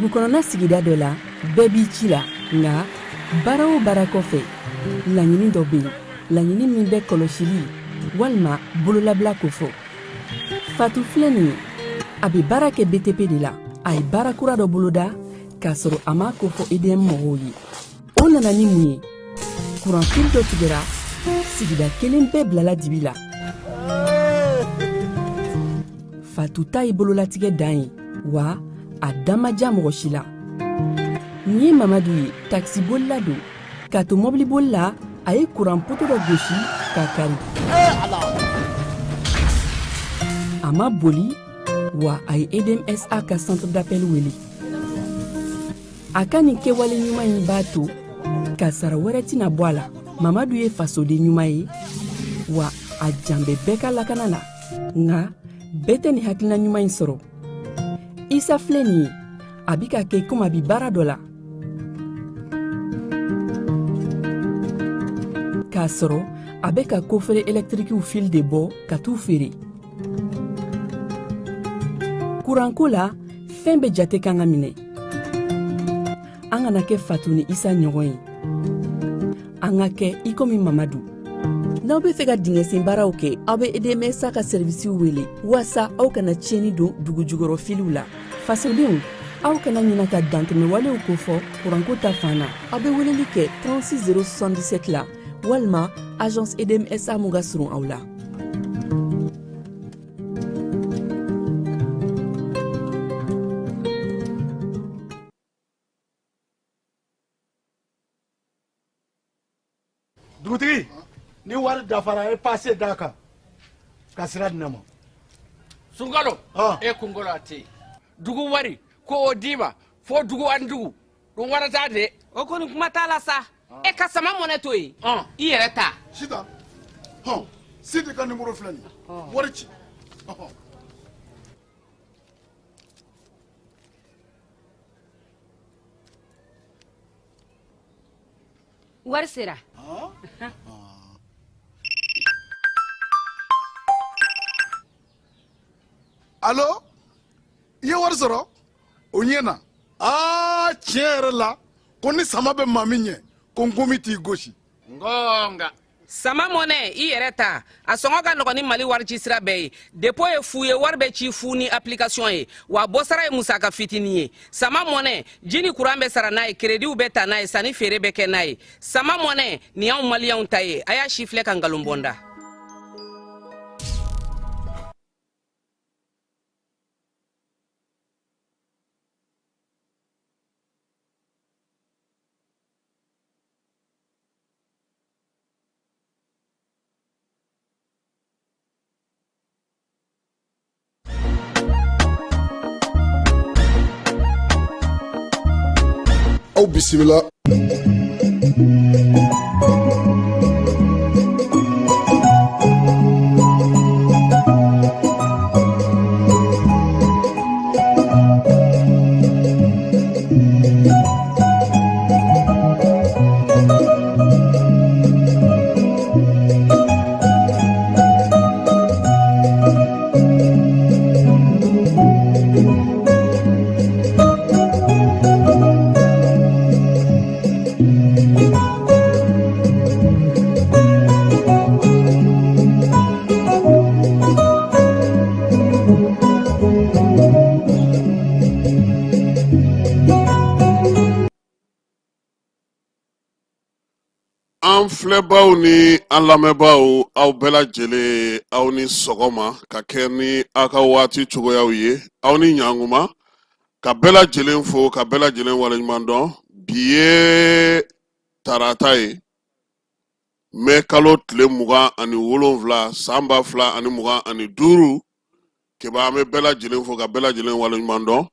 Dugu kɔnɔna sigida dɔ la, bɛɛ b'i ci la, nka baara o baara kɔfɛ, laɲini dɔ bɛ yen, laɲini min bɛ kɔlɔsili walima bololabila kofɔ. Fatu filɛ nin ye, a bɛ baara kɛ BTP de la. A ye baara kura dɔ boloda k'a sɔrɔ a m'a kofɔ EDM mɔgɔw ye. O nana ni mun ye? Kuranfili dɔ tigɛra, sigida kelen bɛɛ bilala dibi la. Fatu ta ye bololatigɛ dan ye, wa a da ma diya mɔgɔ si la. Nin ye Mamadu ye, takisibolila don. K'a to mɔbiliboli la, a ye kuran poto dɔ gosi k'a kari. A ma boli, wa a ye EDMSA ka centre d'appel wele. A ka nin kɛwale ɲuman in b'a to kasara wɛrɛ tɛna bɔ a la. Mamadu ye fasoden ɲuman ye, wa a jan bɛ bɛɛ ka lakana la. Nka bɛɛ tɛ nin hakilina ɲuman in sɔrɔ. Isa filɛ nin ye, a bi ka kɛ komi a bi baara dɔ la, k'a sɔrɔ a bɛ ka kofere ɛlɛtirikiw fili de bɔ ka t'u feere. Kuranko la, fɛn bɛɛ jate kan ka minɛ. An kana kɛ Fatu ni Isa ɲɔgɔn ye, an ka kɛ i komi Mamadu. N'aw bɛ fɛ ka dingɛsen baaraw kɛ, aw bɛ EDMSA ka sɛrivisiw wele waasa aw kana tiɲɛni don dugu jukɔrɔ filiw la. Fasodenw, aw kana ɲina ka dantɛmɛwalew kofɔ kuranko ta fan na. Aw bɛ weleli kɛ 36 077 la walima agence EDMSA mun ka surun aw la. Dugutigi, ni wari dafara, e pase d'a kan ka sira di ne ma. Sunkalo, e kunkolo a tɛ yen. Dugu wari ko o d'i ma fo dugu ani dugu ɗum waɗata de. O kɔni kuma t'a la sa. E ka sama mɔnɛ to yen, i yɛrɛ ta. Sitan, hɔn, Sidi ka nimoro filɛ nin ye, wari ci. Wari sera. Alo, i ye wari sɔrɔ? O ɲɛna. Aa, tiɲɛ yɛrɛ la, ko ni sama bɛ maa min ɲɛ, ko nkomi t'i gosi. Ngonga. Sama mɔnɛ, i yɛrɛ ta, a sɔngɔ ka nɔgɔn ni Mali wari ci sira bɛɛ ye. Dépôt ye fu ye, wari bɛ ci fu ni application ye, wa bɔsara ye musaka fitinin ye. Sama mɔnɛ, ji ni kuran bɛ sara n'a ye, kerediw bɛ ta n'a ye, sanni feere bɛ kɛ n'a ye. Sama mɔnɛ nin y'anw maliyɛnw ta ye. A y'a si filɛ ka nkalon bɔ n da. Aw bisimila. An filɛbaw ni an lamɛnbaaw, aw bɛɛ lajɛlen, aw ni sɔgɔma ka kɛ ni aw ka waati cogoyaw ye. Aw ni ɲankuma, ka bɛɛ lajɛlen fo, ka bɛɛ lajɛlen waleɲuman dɔn. Bi ye tarata ye, mɛ kalo tile 27, san 2025. Keba, an bɛ bɛɛ lajɛlen fo ka bɛɛ lajɛlen waleɲuman dɔn.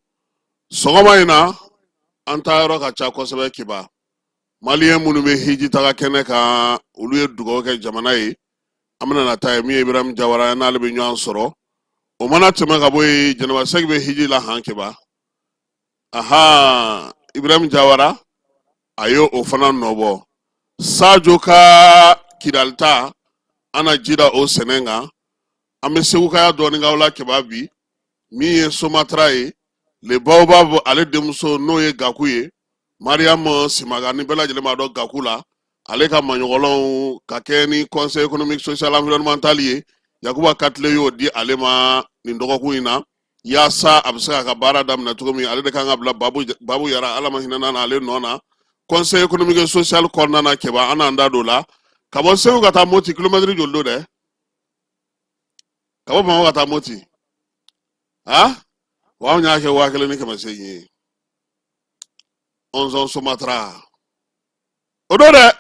Sɔgɔma in na, an taa yɔrɔ ka ca kosɛbɛ. Keba, maliyɛn minnu bɛ hiji taga kɛnɛ kan, olu ye dugawu kɛ jamana ye. An bɛna na taa ye min ye, Ibrahim Jawara n'ale bɛ ɲɔgɔn sɔrɔ. O mana tɛmɛ ka bɔ yen, Jɛnɛba Sɛki bɛ hiji la han. Keba, aha, Ibrahim Jawara a ye o fana nɔbɔ. Sajo ka Kidali ta, an na ji da o sɛnɛ kan. An bɛ segukaya dɔɔni k'aw la. Keba, bi min ye Somatra ye, Le Baobab ale denmuso n'o ye Gaku ye, Mariam Simaga, ni bɛɛ lajɛlen b'a dɔn Gaku la, ale ka maɲɔgɔlɔnw ka kɛ ni Conseil économique social environnemental ye, Yakuba Katile y'o di ale ma nin dɔgɔkun in na, yaasa a bɛ se k'a ka baara daminɛ cogo min. Ale de kan ka bila Babu Babu Yara, Ala ma hinɛ n'a na, ale nɔ na Conseil économique et social kɔnɔna na. Keba, an n'an da don o la. Ka bɔ Segu ka taa Moti, kilomɛtiri joli don dɛ? Ka bɔ Bamakɔ ka taa Moti, a wa anw y'a kɛ 1800 ye. Ɔnzɔn Somatra o don dɛ.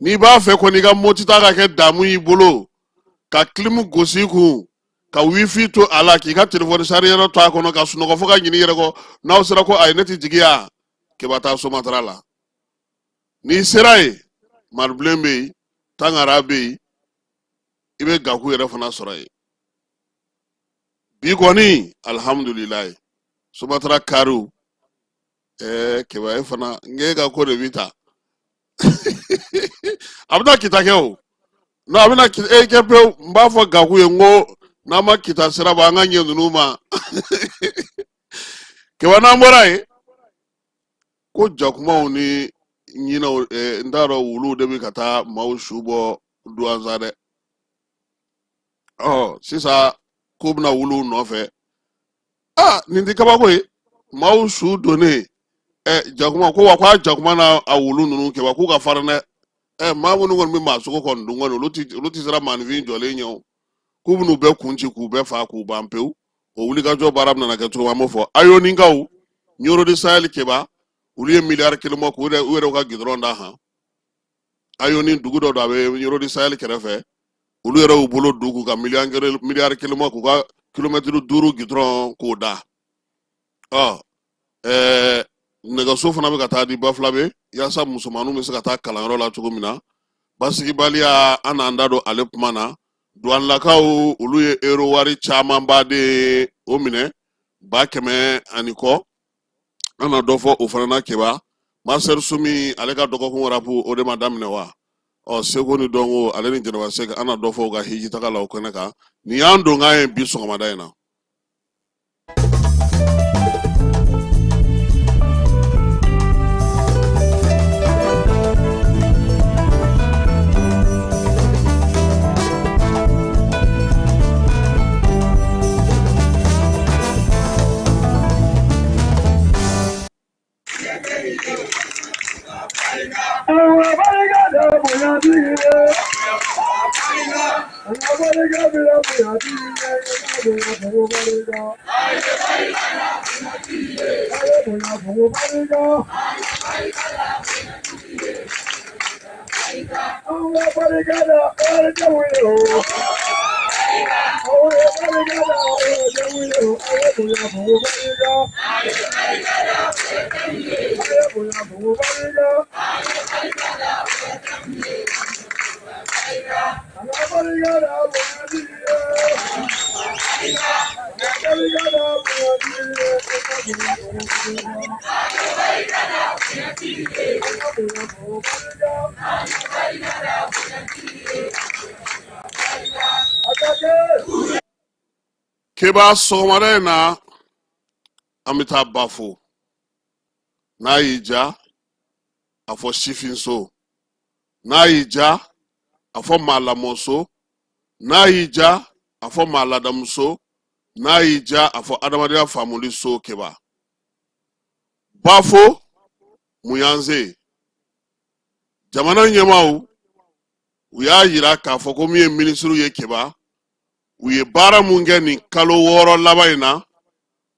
N'i b'a fɛ kɔni i ka Moti ta ka kɛ damu y'i bolo, ka kilimu gosi i kun, ka wifi to a la, k'i ka telefɔni sariyɛrɛ to a kɔnɔ, ka sunɔgɔ fo ka ɲinɛ i yɛrɛ kɔ, n'aw sera ko ayi ne tɛ jigin yan, k'e taa Somatra la. N'i sera yen, Maribilen bɛ yen, Tangara bɛ yen, i bɛ Gaku yɛrɛ fana sɔrɔ yen. Bi kɔni alihamudulilayi, Somatra kariw. Keba, e fana n k'e ka ko de bi ta. A bɛna Kita kɛ o, non, a bɛna e kɛ pewu. N b'a fɔ Gaku ye n ko n'an ma Kita sira bɔ, an ka ɲɛ ninnu ma. Keba, n'an bɔra yen, ko jakumaw ni ɲinɛw, n t'a dɔn, wuluw de bɛ ka taa maaw su bɔ Duwanza dɛ. Ɔ sisan k'u bɛna wuluw nɔfɛ. Aa, nin tɛ kabako ye, maaw su donnen. Jakuma ko wa, ko a jakuma n'a a wulu ninnu, Keba, k'u ka farin dɛ. Maa minnu kɔni bɛ maa sogo kɔni dun kɔni, olu tɛ siran maaninfin jɔlen ɲɛ o. K'u bɛn'u bɛɛ kun ci k'u bɛɛ faa k'u ban pewu. O wulikajɔ baara bɛna kɛ cogo min, an b'o fɔ. Ayoninkaw, Ɲoro du Sahel, Keba, olu ye miliyari 1 bɔ k'u yɛrɛ u yɛrɛ ka gidɔrɔn da han. Ayoni dugu dɔ don, a bɛ Ɲoro du Sahel kɛrɛfɛ. Olu yɛrɛ y'u bolo don k'u ka miliyari 1 bɔ k'u ka kilomɛtiri 5 gidɔrɔn k'o da. Ɔ nɛgɛso fana bɛ ka taa di Bafulabe, yaasa musomaninw bɛ se ka taa kalanyɔrɔ la cogo min na. Basigibaliya, an n'an da don ale kuma na. Duwanilakaw, olu ye euro wari camanba de o minɛ, 100,000 ani kɔ. An na dɔ fɔ o fana na. Keba, Master Sumi ale ka dɔgɔkun rapu, o de ma daminɛ wa? Ɔ seko ni dɔnko, ale ni Jɛnɛba Sɛki, an na dɔ fɔ u ka hiji taga la o kɛnɛ kan. Nin y'an donkan ye bi sɔgɔmada in na. Keba, sɔgɔmada in na an bɛ taa Bafo. N'a y'i ja a fɔ sifinso, n'a y'i ja a fɔ maa lamɔso, n'a y'i ja a fɔ maa ladamuso, n'a y'i ja a fɔ adamadenya faamuli so. Keba, Bafo, mun y'an se? Jamana ɲɛmaaw, u y'a yira k'a fɔ ko min ye minisiriw ye, Keba, u ye baara mun kɛ nin kalo 6 laban in na,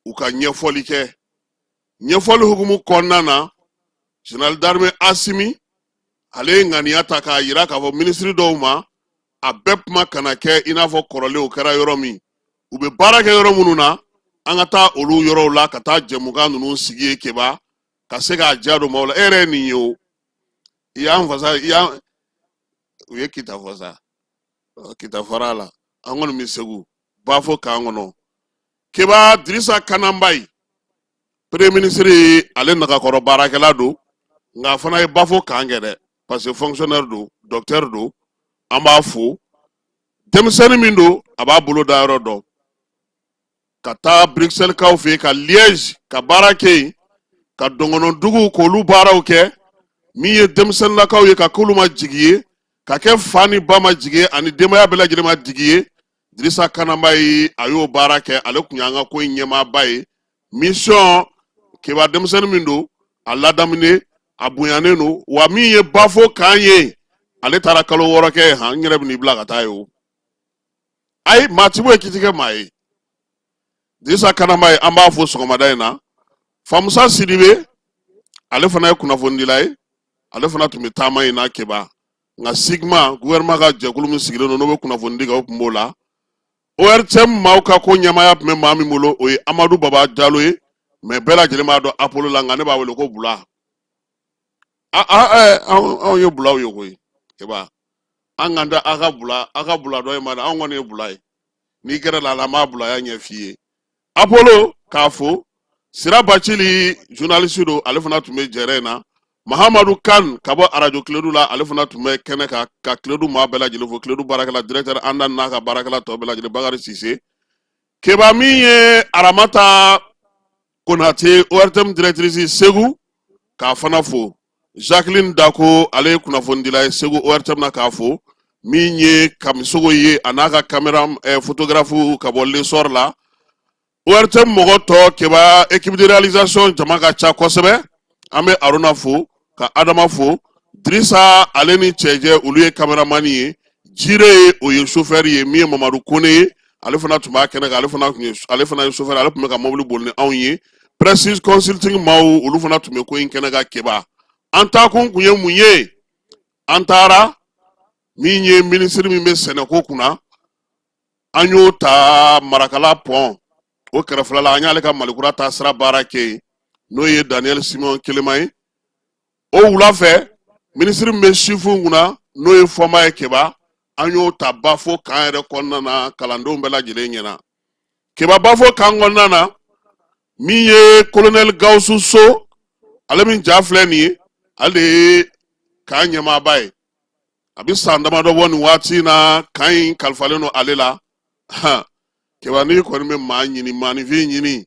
u ka ɲɛfɔli kɛ. Ɲɛfɔli hukumu kɔnɔna na, général d'armée Asimi ale ye ŋaniya ta k'a yira k'a fɔ minisiri dɔw ma, a bɛɛ kuma kana kɛ i n'a fɔ kɔrɔlen o kɛra yɔrɔ min, u bɛ baara kɛ yɔrɔ minnu na, an ka taa olu yɔrɔw la ka taa jɛmukan ninnu sigi yen, Keba, ka se k'a diya don maaw la. E yɛrɛ ye nin ye o, i y'an fasa, i y'an u ye Kita fɔ sa, Kita fɔra a la. An kɔni bɛ Segu Bafo kan kɔnɔ. Keba, Dirisa Kananbayi, premier ministre, ale nagakɔrɔ baarakɛla don, nka a fana ye Bafo kan kɛ dɛ, parce que fonctionnaire don, docteur don. An b'a fo, denmisɛnnin min don, a b'a bolo da yɔrɔ dɔn. Ka taa Bruxelles-kaw fɛ yen, ka Liège ka baara kɛ yen, ka dɔngɔnɔduguw k'olu baaraw kɛ. Min ye denmisɛnninlakaw ye, ka k'olu ma jigi ye, ka kɛ fa ni ba ma jigi ye ani denbaya bɛɛ lajɛlen ma jigi ye. Dirisa Kananbayi, a y'o baara kɛ. Ale tun y'an ka ko in ɲɛmaaba ye. Mission Keba, denmisɛnnin min don, a ladamune, a bonyanen don. Wa min ye Bafo kan ye, ale taara kalo 6 kɛ yen. Han, n yɛrɛ bɛn'i bila ka taa ye. O ayi, maa ti bɔ yen k'i ti kɛ maa ye. Dirisa Kananbayi, an b'a fo sɔgɔmada in na. Famusa Sidibe, ale fana ye kunnafonidila ye, ale fana tun bɛ taama in na Keba. Nka Sigma, gouvernement ka jɛkulu min sigilen don, n'o bɛ kunnafonidi kɛ, o tun b'o la. ORTM maaw ka ko ɲɛmaaya tun bɛ maa min bolo, o ye Amadu Baba Jalo ye, mais bɛɛ lajɛlen b'a dɔn Apolo la, nka ne b'a wele ko Bula. Anw ye Bulaw ye koyi Keba. An kan tɛ aw ka Bula, aw ka Bula dɔ ye ma dɛ, anw kɔni ye Bula ye. N'i gɛrɛla a la, an b'a bulaya ɲɛ f'i ye. Apolo k'a fo. Sira Bacili, journaliste don, ale fana tun bɛ jɛrɛ in na. Mahamadu Kan ka bɔ arajo Kiledu la, ale fana tun bɛ kɛnɛ kan ka Kiledu maa bɛɛ lajɛlen fo, Kiledu baarakɛla, directeur Andan n'a ka baarakɛla tɔ bɛɛ lajɛlen, Bakari Sise. Keba, min ye Aramata Konate, ORTM directrice Segu, k'a fana fo. Jacqueline Dako, ale ye kunnafonidila ye Segu ORTM na, k'a fo. Min ye Kamisogo ye, a n'a ka caméra photographe ka bɔ L'Essor la. ORTM mɔgɔ tɔ Keba, équipe de réalisation jama ka ca kosɛbɛ. An bɛ Aruna fo, ka Adama fo. Dirisa, ale ni Cɛjɛ, olu ye caméraman ye. Jire ye, o ye chauffeur ye. Min ye Mamadu Kone ye, ale fana tun b'a kɛnɛ kan, ale fana ye chauffeur, ale tun bɛ ka mobili boli ni anw ye. Prestige Consulting maaw, olu fana tun bɛ ko in kɛnɛ kan Keba. An taakun kun ye mun ye? An taara min ye minisiri min bɛ sɛnɛko kunna, an y'o ta Marakala pɔn o kɛrɛfɛla la. An y'ale ka Malikura taa sira baara kɛ yen, n'o ye Daniel Simon Kelema ye. O wula fɛ, minisiri min bɛ sifinw kunna, n'o ye Fɔnba ye Keba, an y'o ta Bafo kan yɛrɛ kɔnɔna na, kalandenw bɛɛ lajɛlen ɲɛna. Keba, Bafo kan kɔnɔna na, min ye colonel Gawusu So, ale min ja filɛ nin ye, ale de ye kan ɲɛmaaba ye. A bɛ san damadɔ bɔ nin waati in na, kan in kalifalen don ale la. Keba, n'i kɔni bɛ maa ɲini, maaninfin ɲini,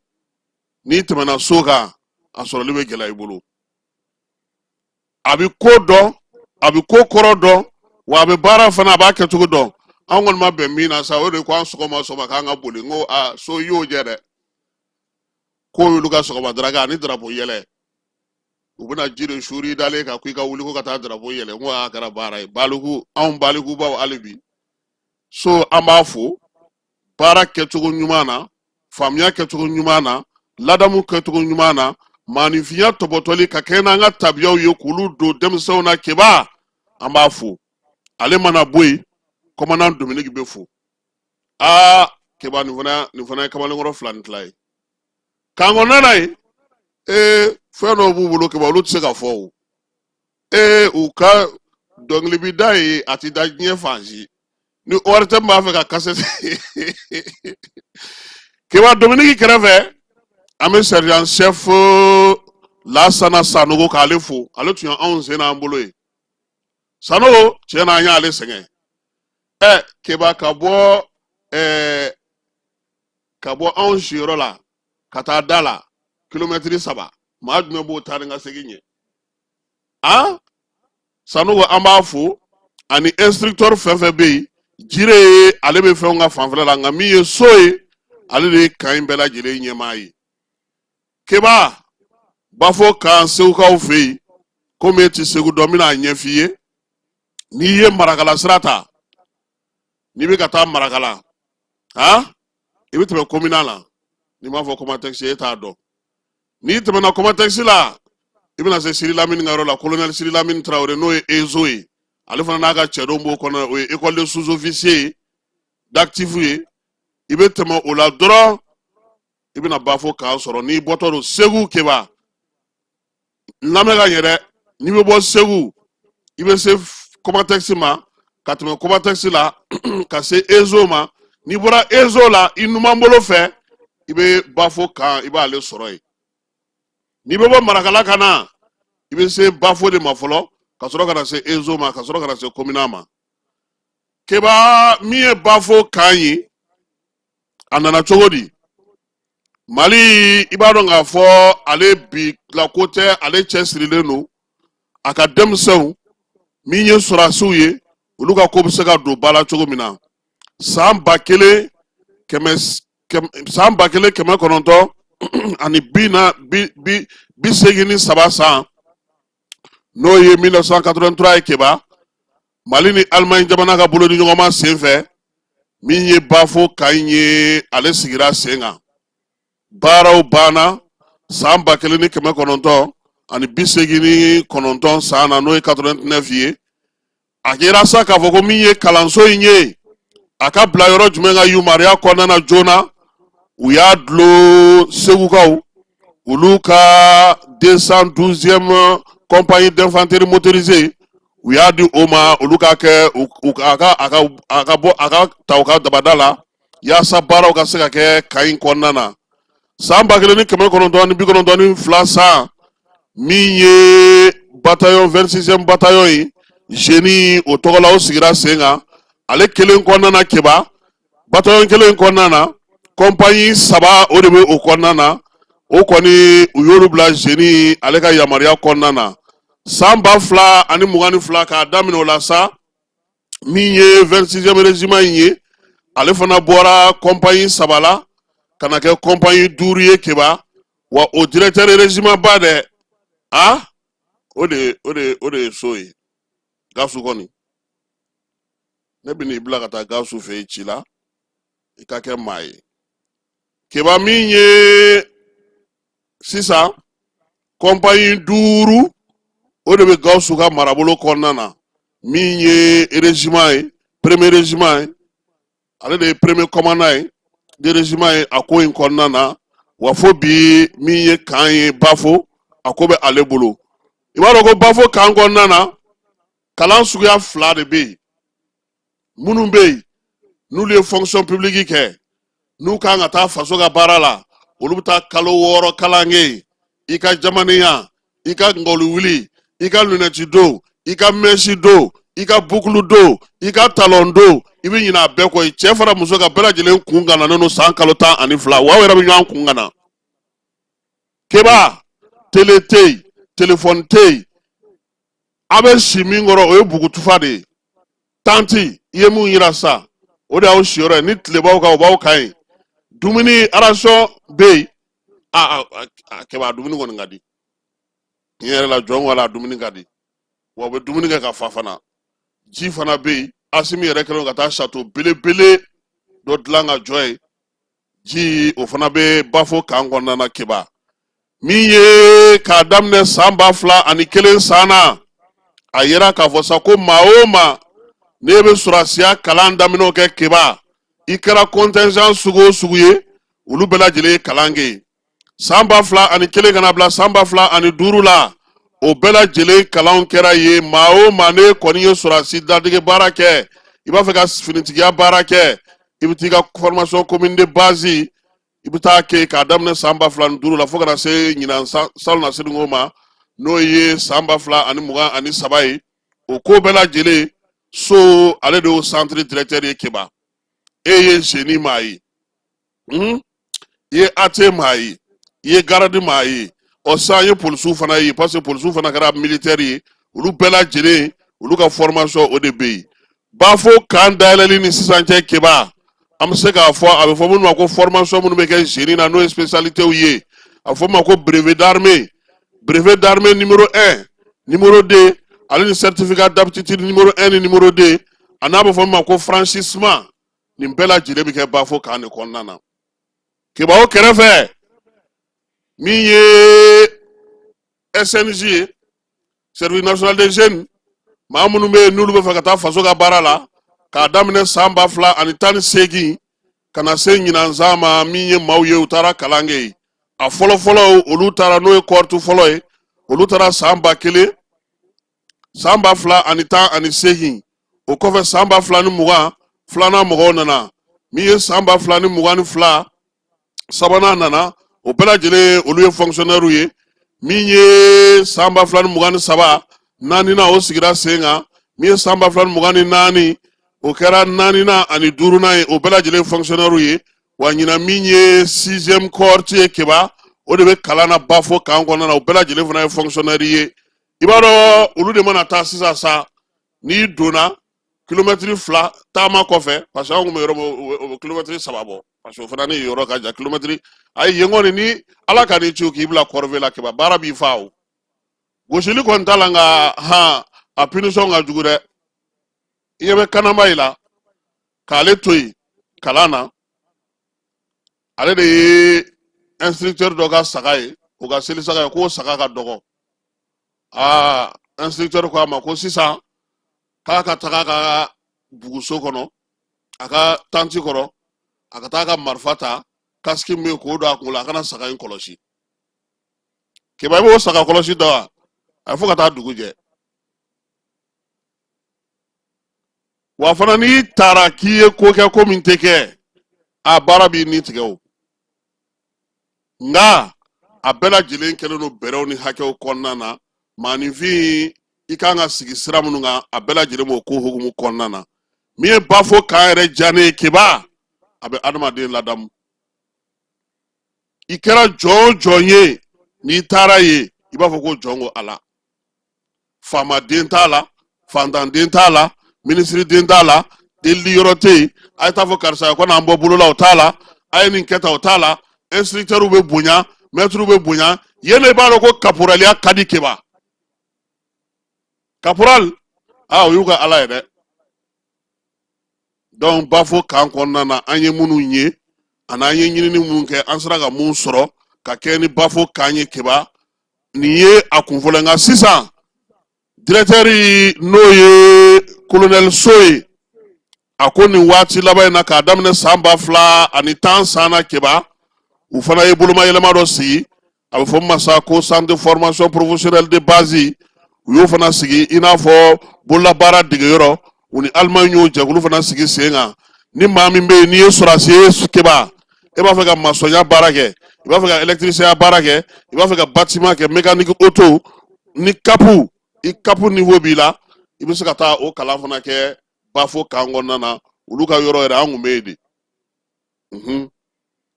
n'i tɛmɛna So kan, a sɔrɔli bɛ gɛlɛya i bolo. A bɛ ko dɔn, a bɛ ko kɔrɔ dɔn, wa a bɛ baara fana, a b'a kɛcogo dɔn. An kɔni ma bɛn min na sa, o de ko an sɔgɔma sɔgɔma k'an ka boli. N ko aa, So y'o jɛ dɛ, k'o y'olu ka sɔgɔma daraka ani darapo yɛlɛ. U bɛna ji de suuri dalen kan ko i ka wuli ko ka taa darapo yɛlɛ. N ko a kɛra baara ye. Baliku, anw balikubaw hali bi. So, an b'a fo baara kɛcogo ɲuman na, faamuya kɛcogo ɲuman na, ladamu kɛcogo ɲuman na, maaninfinya tɔbɔtɔli ka kɛ n'an ka tabiyaw ye k'olu don denmisɛnw na. Keba, an b'a fo. Ale mana bɔ yen, commandant Dominique bɛ fo. Aa Keba, nin fana ye kamalenkɔrɔ fila ni tila ye k'an kɔnɔna na yen. Ee, fɛn dɔw b'u bolo Keba, olu tɛ se ka fɔ o. Ee, u ka dɔnkili bi da yen, a ti da diɲɛ fan si. Ni ORTM b'a fɛ ka kasɛti. Keba, Dominique kɛrɛfɛ, an bɛ sergent chef Lasana Sanogo k'ale fo. Ale tun ye anw sen n'an bolo ye. Sanogo, tiɲɛ na, an y'ale sɛgɛn. Ɛ Keba, ka bɔ anw siyɔrɔ la ka taa da la, kilomɛtiri 3, maa jumɛn b'o taa ni ka segin ɲɛ? A Sanogo, an b'a fo ani instructeur fɛn fɛn bɛ yen. Jire ye, ale bɛ fɛnw ka fanfɛla la, nka min ye So ye, ale de ye kan in bɛɛ lajɛlen ɲɛmaa ye. Keba, Bafo kan, Segukaw fɛ yen, komi e tɛ Segu dɔn, n bɛna a ɲɛf'i ye. N'i ye Marakala sira ta, n'i bɛ ka taa Marakala, han, i bɛ tɛmɛ Komina la. N'i m'a fɔ Kɔmatɛkisi, e t'a dɔn. N'i tɛmɛna Kɔmatɛkisi la, i bɛna se Siri Lamini ka yɔrɔ la, colonel Siri Lamini Tarawele, n'o ye ESO ye. Ale fana n'a ka cɛdenw b'o kɔnɔ, o ye école de sous-officier ye, d'actif ye. I bɛ tɛmɛ o la dɔrɔn, i bɛna Bafo kan sɔrɔ. N'i bɔtɔ don Segu, Keba, n lamɛn ka ɲɛ dɛ, n'i bɛ bɔ Segu, i bɛ se Kɔmatɛkisi ma, ka tɛmɛ Kɔmatɛkisi la ka se ESO ma. N'i bɔra ESO la, i numan bolo fɛ, i bɛ Bafo kan, i b'ale sɔrɔ yen. N'i bɛ bɔ Marakala ka na, i bɛ se Bafo de ma fɔlɔ, ka sɔrɔ ka na se ESO ma, ka sɔrɔ ka na se Komina ma. Keba, min ye Bafo kan ye, a nana cogo di? Mali, i b'a dɔn k'a fɔ ale bi la ko tɛ, ale cɛsirilen don a ka denmisɛnw min ye sɔrɔdasiw ye, olu ka ko bɛ se ka don ba la cogo min na. San 1983 san, n'o ye 1983 ye, Keba, Mali ni Alimaɲi jamana ka bolodiɲɔgɔnma sen fɛ, min ye Bafo camp in ye, ale sigira sen kan. Baaraw banna san 1989 san na, n'o ye 89 ye. A kɛra sa k'a fɔ ko min ye kalanso in ye, a ka bila yɔrɔ jumɛn ka yamaruya kɔnɔna na joona, u y'a dulon Segukaw, olu ka 212e compagnie d'infanterie motorisée, u y'a di o ma, olu k'a kɛ a ka a ka a ka bɔ a ka ta u ka dabada la, yaasa baaraw ka se ka kɛ camp in kɔnɔna na. San 1992 san, min ye bataillon 26e bataillon ye, génie o tɔgɔ la, o sigira sen kan. Ale kelen kɔnɔna na, Keba, bataillon kelen kɔnɔna na, compagnie saba o de bɛ o kɔnɔna na. O kɔni, u y'olu bila génie ale ka yamaruya kɔnɔna na. San 2022, k'a daminɛ o la sa, min ye 26e régiment in ye, ale fana bɔra compagnie saba la ka na kɛ compagnie duuru ye, Keba. Wa o directeur régiment ba dɛ, a o de ye so ye Gawusu. Kɔni ne bɛ n'i bila ka taa Gawusu fɛ yen ci la, i ka kɛ maa ye, Keba. Min ye sisan compagnie duuru, o de bɛ Gawusu ka marabolo kɔnɔna na. Min ye régiment ye, premier régiment ye, ale de ye premier commandant ye de régiment ye a ko in kɔnɔna na. Wa fo bi, min ye camp ye Bafo, a ko bɛ ale bolo. I b'a dɔn ko Bafo camp kɔnɔna na, kalan suguya fila de bɛ yen. Minnu bɛ yen n'olu ye fonction publique kɛ, n'u kan ka taa faso ka baara la, olu bɛ taa kalo 6 kalan kɛ yen. I ka jamanenya, i ka ngɔli wuli, i ka lunɛti don, i ka mèche don, i ka boucle don, i ka talon don, i bɛ ɲinɛ a bɛɛ kɔ. Cɛ fara muso kan, bɛɛ lajɛlen kun gananen don san kalo 12. Wa aw yɛrɛ bɛ ɲɔgɔn kun gana, Keba. Télé tɛ yen, telefɔni tɛ yen. A bɛ si min kɔrɔ, o ye bugutufa de ye. Tanti i ye mun yira sa, o de y'aw siyɔrɔ ye. Ni tile b'aw kan, o b'aw kan yen. Dumuni ration bɛ yen. A a Keba, a dumuni kɔni ka di tiɲɛ yɛrɛ la. Jɔn wala, a dumuni ka di wa, u bɛ dumuni kɛ ka fa fana. Ji fana bɛ yen. Asimi yɛrɛ kɛlen ka taa château belebele dɔ dilan ka jɔ yen. Ji o fana bɛ Bafo camp kɔnɔna na, Keba. Min ye k'a daminɛ san 2001 san na, a yera k'a fɔ sa ko maa o maa n'e bɛ sɔrɔdasiya kalan daminɛw kɛ, Keba, i kɛra contingent sugu o sugu ye, olu bɛɛ lajɛlen ye kalan kɛ yen. San 2001 ka na bila san 2005 la, o bɛɛ lajɛlen kalanw kɛra yen. Maa o maa n'e kɔni ye sɔrɔdasi dadege baara kɛ, i b'a fɛ ka finitigiya baara kɛ, i bɛ t'i ka formation commune de base, i bɛ taa kɛ k'a daminɛ san 2005 la fo ka na se ɲinan salonnasini ma, n'o ye san 2023 ye. O ko bɛɛ lajɛlen so, ale de y'o centre directeur ye, Keba. E ye génie maa ye, i ye AT maa ye, i ye garde maa ye, ɔ sisan ye polisiw fana ye, parce que polisiw fana kɛra militaire ye. Olu bɛɛ lajɛlen, olu ka formation o de bɛ yen. Bafo camp dayɛlɛli ni sisan cɛ, Keba, an bɛ se k'a fɔ a bɛ fɔ minnu ma ko formation minnu bɛ kɛ génie na, n'o ye spécialités ye, a bɛ fɔ min ma ko brevet d'armée, brevet d'armée numéro 1, numéro 2, ale ni certificat d'aptitude numéro 1 ni numéro 2, a n'a bɛ fɔ min ma ko franchissement. Nin bɛɛ lajɛlen bɛ kɛ Bafo camp de kɔnɔna na, Keba. O kɛrɛfɛ, min ye SNJ ye, Service national des jeunes, maa minnu bɛ yen n'olu bɛ fɛ ka taa faso ka baara la, k'a daminɛ san 2018 ka na se ɲinan san ma, min ye maaw ye u taara kalan kɛ yen. A fɔlɔ fɔlɔ, olu taara, n'o ye cohorte fɔlɔ ye, olu taara san 1000, san 2018. O kɔfɛ, san 2020, filanan mɔgɔw nana. Min ye san 2022, sabanan nana. O bɛɛ lajɛlen, olu ye fonctionnaire ye. Min ye san 2023, naaninan o sigira sen kan. Min ye san 2024, o kɛra naaninan ani duurunan ye. O bɛɛ lajɛlen fonctionnaire ye. Wa ɲinan min ye sixième cohorte ye Keba, o de bɛ kalan na Bafo camp kɔnɔna na. O bɛɛ lajɛlen fana ye fonctionnaire ye. I b'a dɔn olu de mana taa sisan sa, n'i donna kilomɛtiri 2 taama kɔfɛ, parce que anw kun bɛ yɔrɔ min, o bɛ kilomɛtiri 3 bɔ, parce que o fana ni yɔrɔ ka jan kilomɛtiri. Ayi, yen kɔni, ni Ala ka n'i ci k'i bila corvée la Keba, baara b'i fa. O gosili kɔni t'a la, nka han, a punition ka jugu dɛ. I ɲɛ bɛ kanaba in la k'ale to yen kalan na, ale de ye instructeur dɔ ka saga ye, o ka seli saga ye, k'o saga ka dɔgɔ. Aa, instructeur ko a ma ko sisan k'a ka taga a ka buguso kɔnɔ, a ka tanti kɔrɔ, a ka taa a ka marifa ta, casque min bɛ yen k'o don a kun la, a kana saga in kɔlɔsi. Keba, i b'o saga kɔlɔsi dɔn wa? A ye fo ka taa dugu jɛ. Wa fana n'i taara k'i ye ko kɛ, ko min tɛ kɛ, a baara b'i ni tigɛ o. Nka a bɛɛ lajɛlen kɛlen don bɛrɛw ni hakɛw kɔnɔna na. Maaninfin, i kan ka sigi sira minnu kan, a bɛɛ lajɛlen b'o ko hukumu kɔnɔna na. Min ye Bafo camp yɛrɛ diya ne ye Keba, a bɛ adamaden ladamu. I kɛra jɔn o jɔn ye, n'i taara yen, i b'a fɔ ko jɔn ko Ala. Faamaden t'a la, fantanden t'a la, minisiriden t'a la, delili yɔrɔ tɛ yen. A ye t'a fɔ karisa ye ko n'an bɔ bolo la, o t'a la. A ye nin kɛ tan, o t'a la. Instructeurs bɛ bonya, maîtres bɛ bonya. Yen de i b'a dɔn ko kaporaliya ka di Keba. Caporal, aa, o y'u ka Ala ye dɛ. Donc Bafo camp kɔnɔna na, an ye minnu ye ani an ye ɲinini minnu kɛ, an sera ka mun sɔrɔ ka kɛ ni Bafo camp ye Keba, nin ye a kun fɔlɔ. Nka sisan directeur, n'o ye colonel So ye, a ko nin waati laban in na, k'a daminɛ san 2010 san na Keba, u fana ye bolomayɛlɛma dɔ sigi, a bɛ fɔ min ma sa ko centre de formation professionnelle de base. U y'o fana sigi i n'a fɔ bololabaara degeyɔrɔ. U ni Allemagne y'o jɛkulu fana sigi sen kan. Ni maa min bɛ yen n'i ye sɔrɔdasi ye Keba, e b'a fɛ ka masɔnya baara kɛ, i b'a fɛ ka électricien baara kɛ, i b'a fɛ ka bâtiment kɛ, mécanique auto, ni CAP, i CAP niveau b'i la, i bɛ se ka taa o kalan fana kɛ Bafo camp kɔnɔna na. Olu ka yɔrɔ yɛrɛ, an kun bɛ yen de.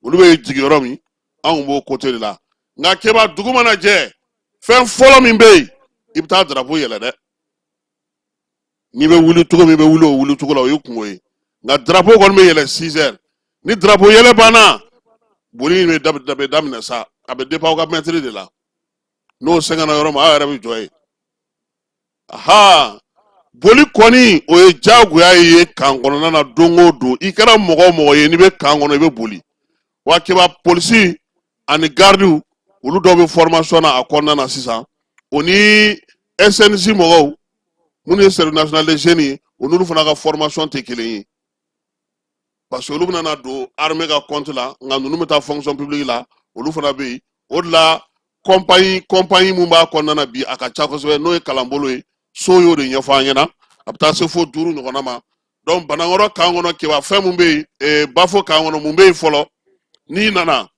Olu bɛ jigin yɔrɔ min, an kun b'o côté de la. Nka Keba, dugu mana jɛ, fɛn fɔlɔ min bɛ yen, i bɛ taa drapeau yɛlɛ dɛ. N'i bɛ wuli cogo min, i bɛ wuli o wuli cogo la, o y'i kungo ye. Nka drapeau kɔni bɛ yɛlɛ 6 heures. Ni drapeau yɛlɛ banna, boli in bɛ daminɛ sa. A bɛ dépend aw ka mɛtiri de la. N'o sɛgɛnna yɔrɔ min, aw yɛrɛ bɛ jɔ yen. Ha, boli kɔni, o ye diyagoya ye camp kɔnɔna na don o don. I kɛra mɔgɔ o mɔgɔ ye, n'i bɛ camp kɔnɔ, i bɛ boli. Wa Keba, polisi ani gardiw, olu dɔw bɛ formation na a kɔnɔna na sisan. O ni SNJ mɔgɔw minnu ye Service national de jeunes ye, o n'olu fana ka formation tɛ kelen ye, parce que olu bɛna na don armée ka compte la, nka ninnu bɛ taa fonction publique la, olu fana bɛ yen. O de la compagnie mun b'a kɔnɔna na bi, a ka ca kosɛbɛ, n'o ye kalanbolo ye. So y'o de ɲɛfɔ an ɲɛna, a bɛ taa se fo 5 ɲɔgɔnna ma. Donc Banankɔrɔ camp kɔnɔ Keba, fɛn mun bɛ yen, Bafo camp kɔnɔ, mun bɛ yen fɔlɔ? N'i nana,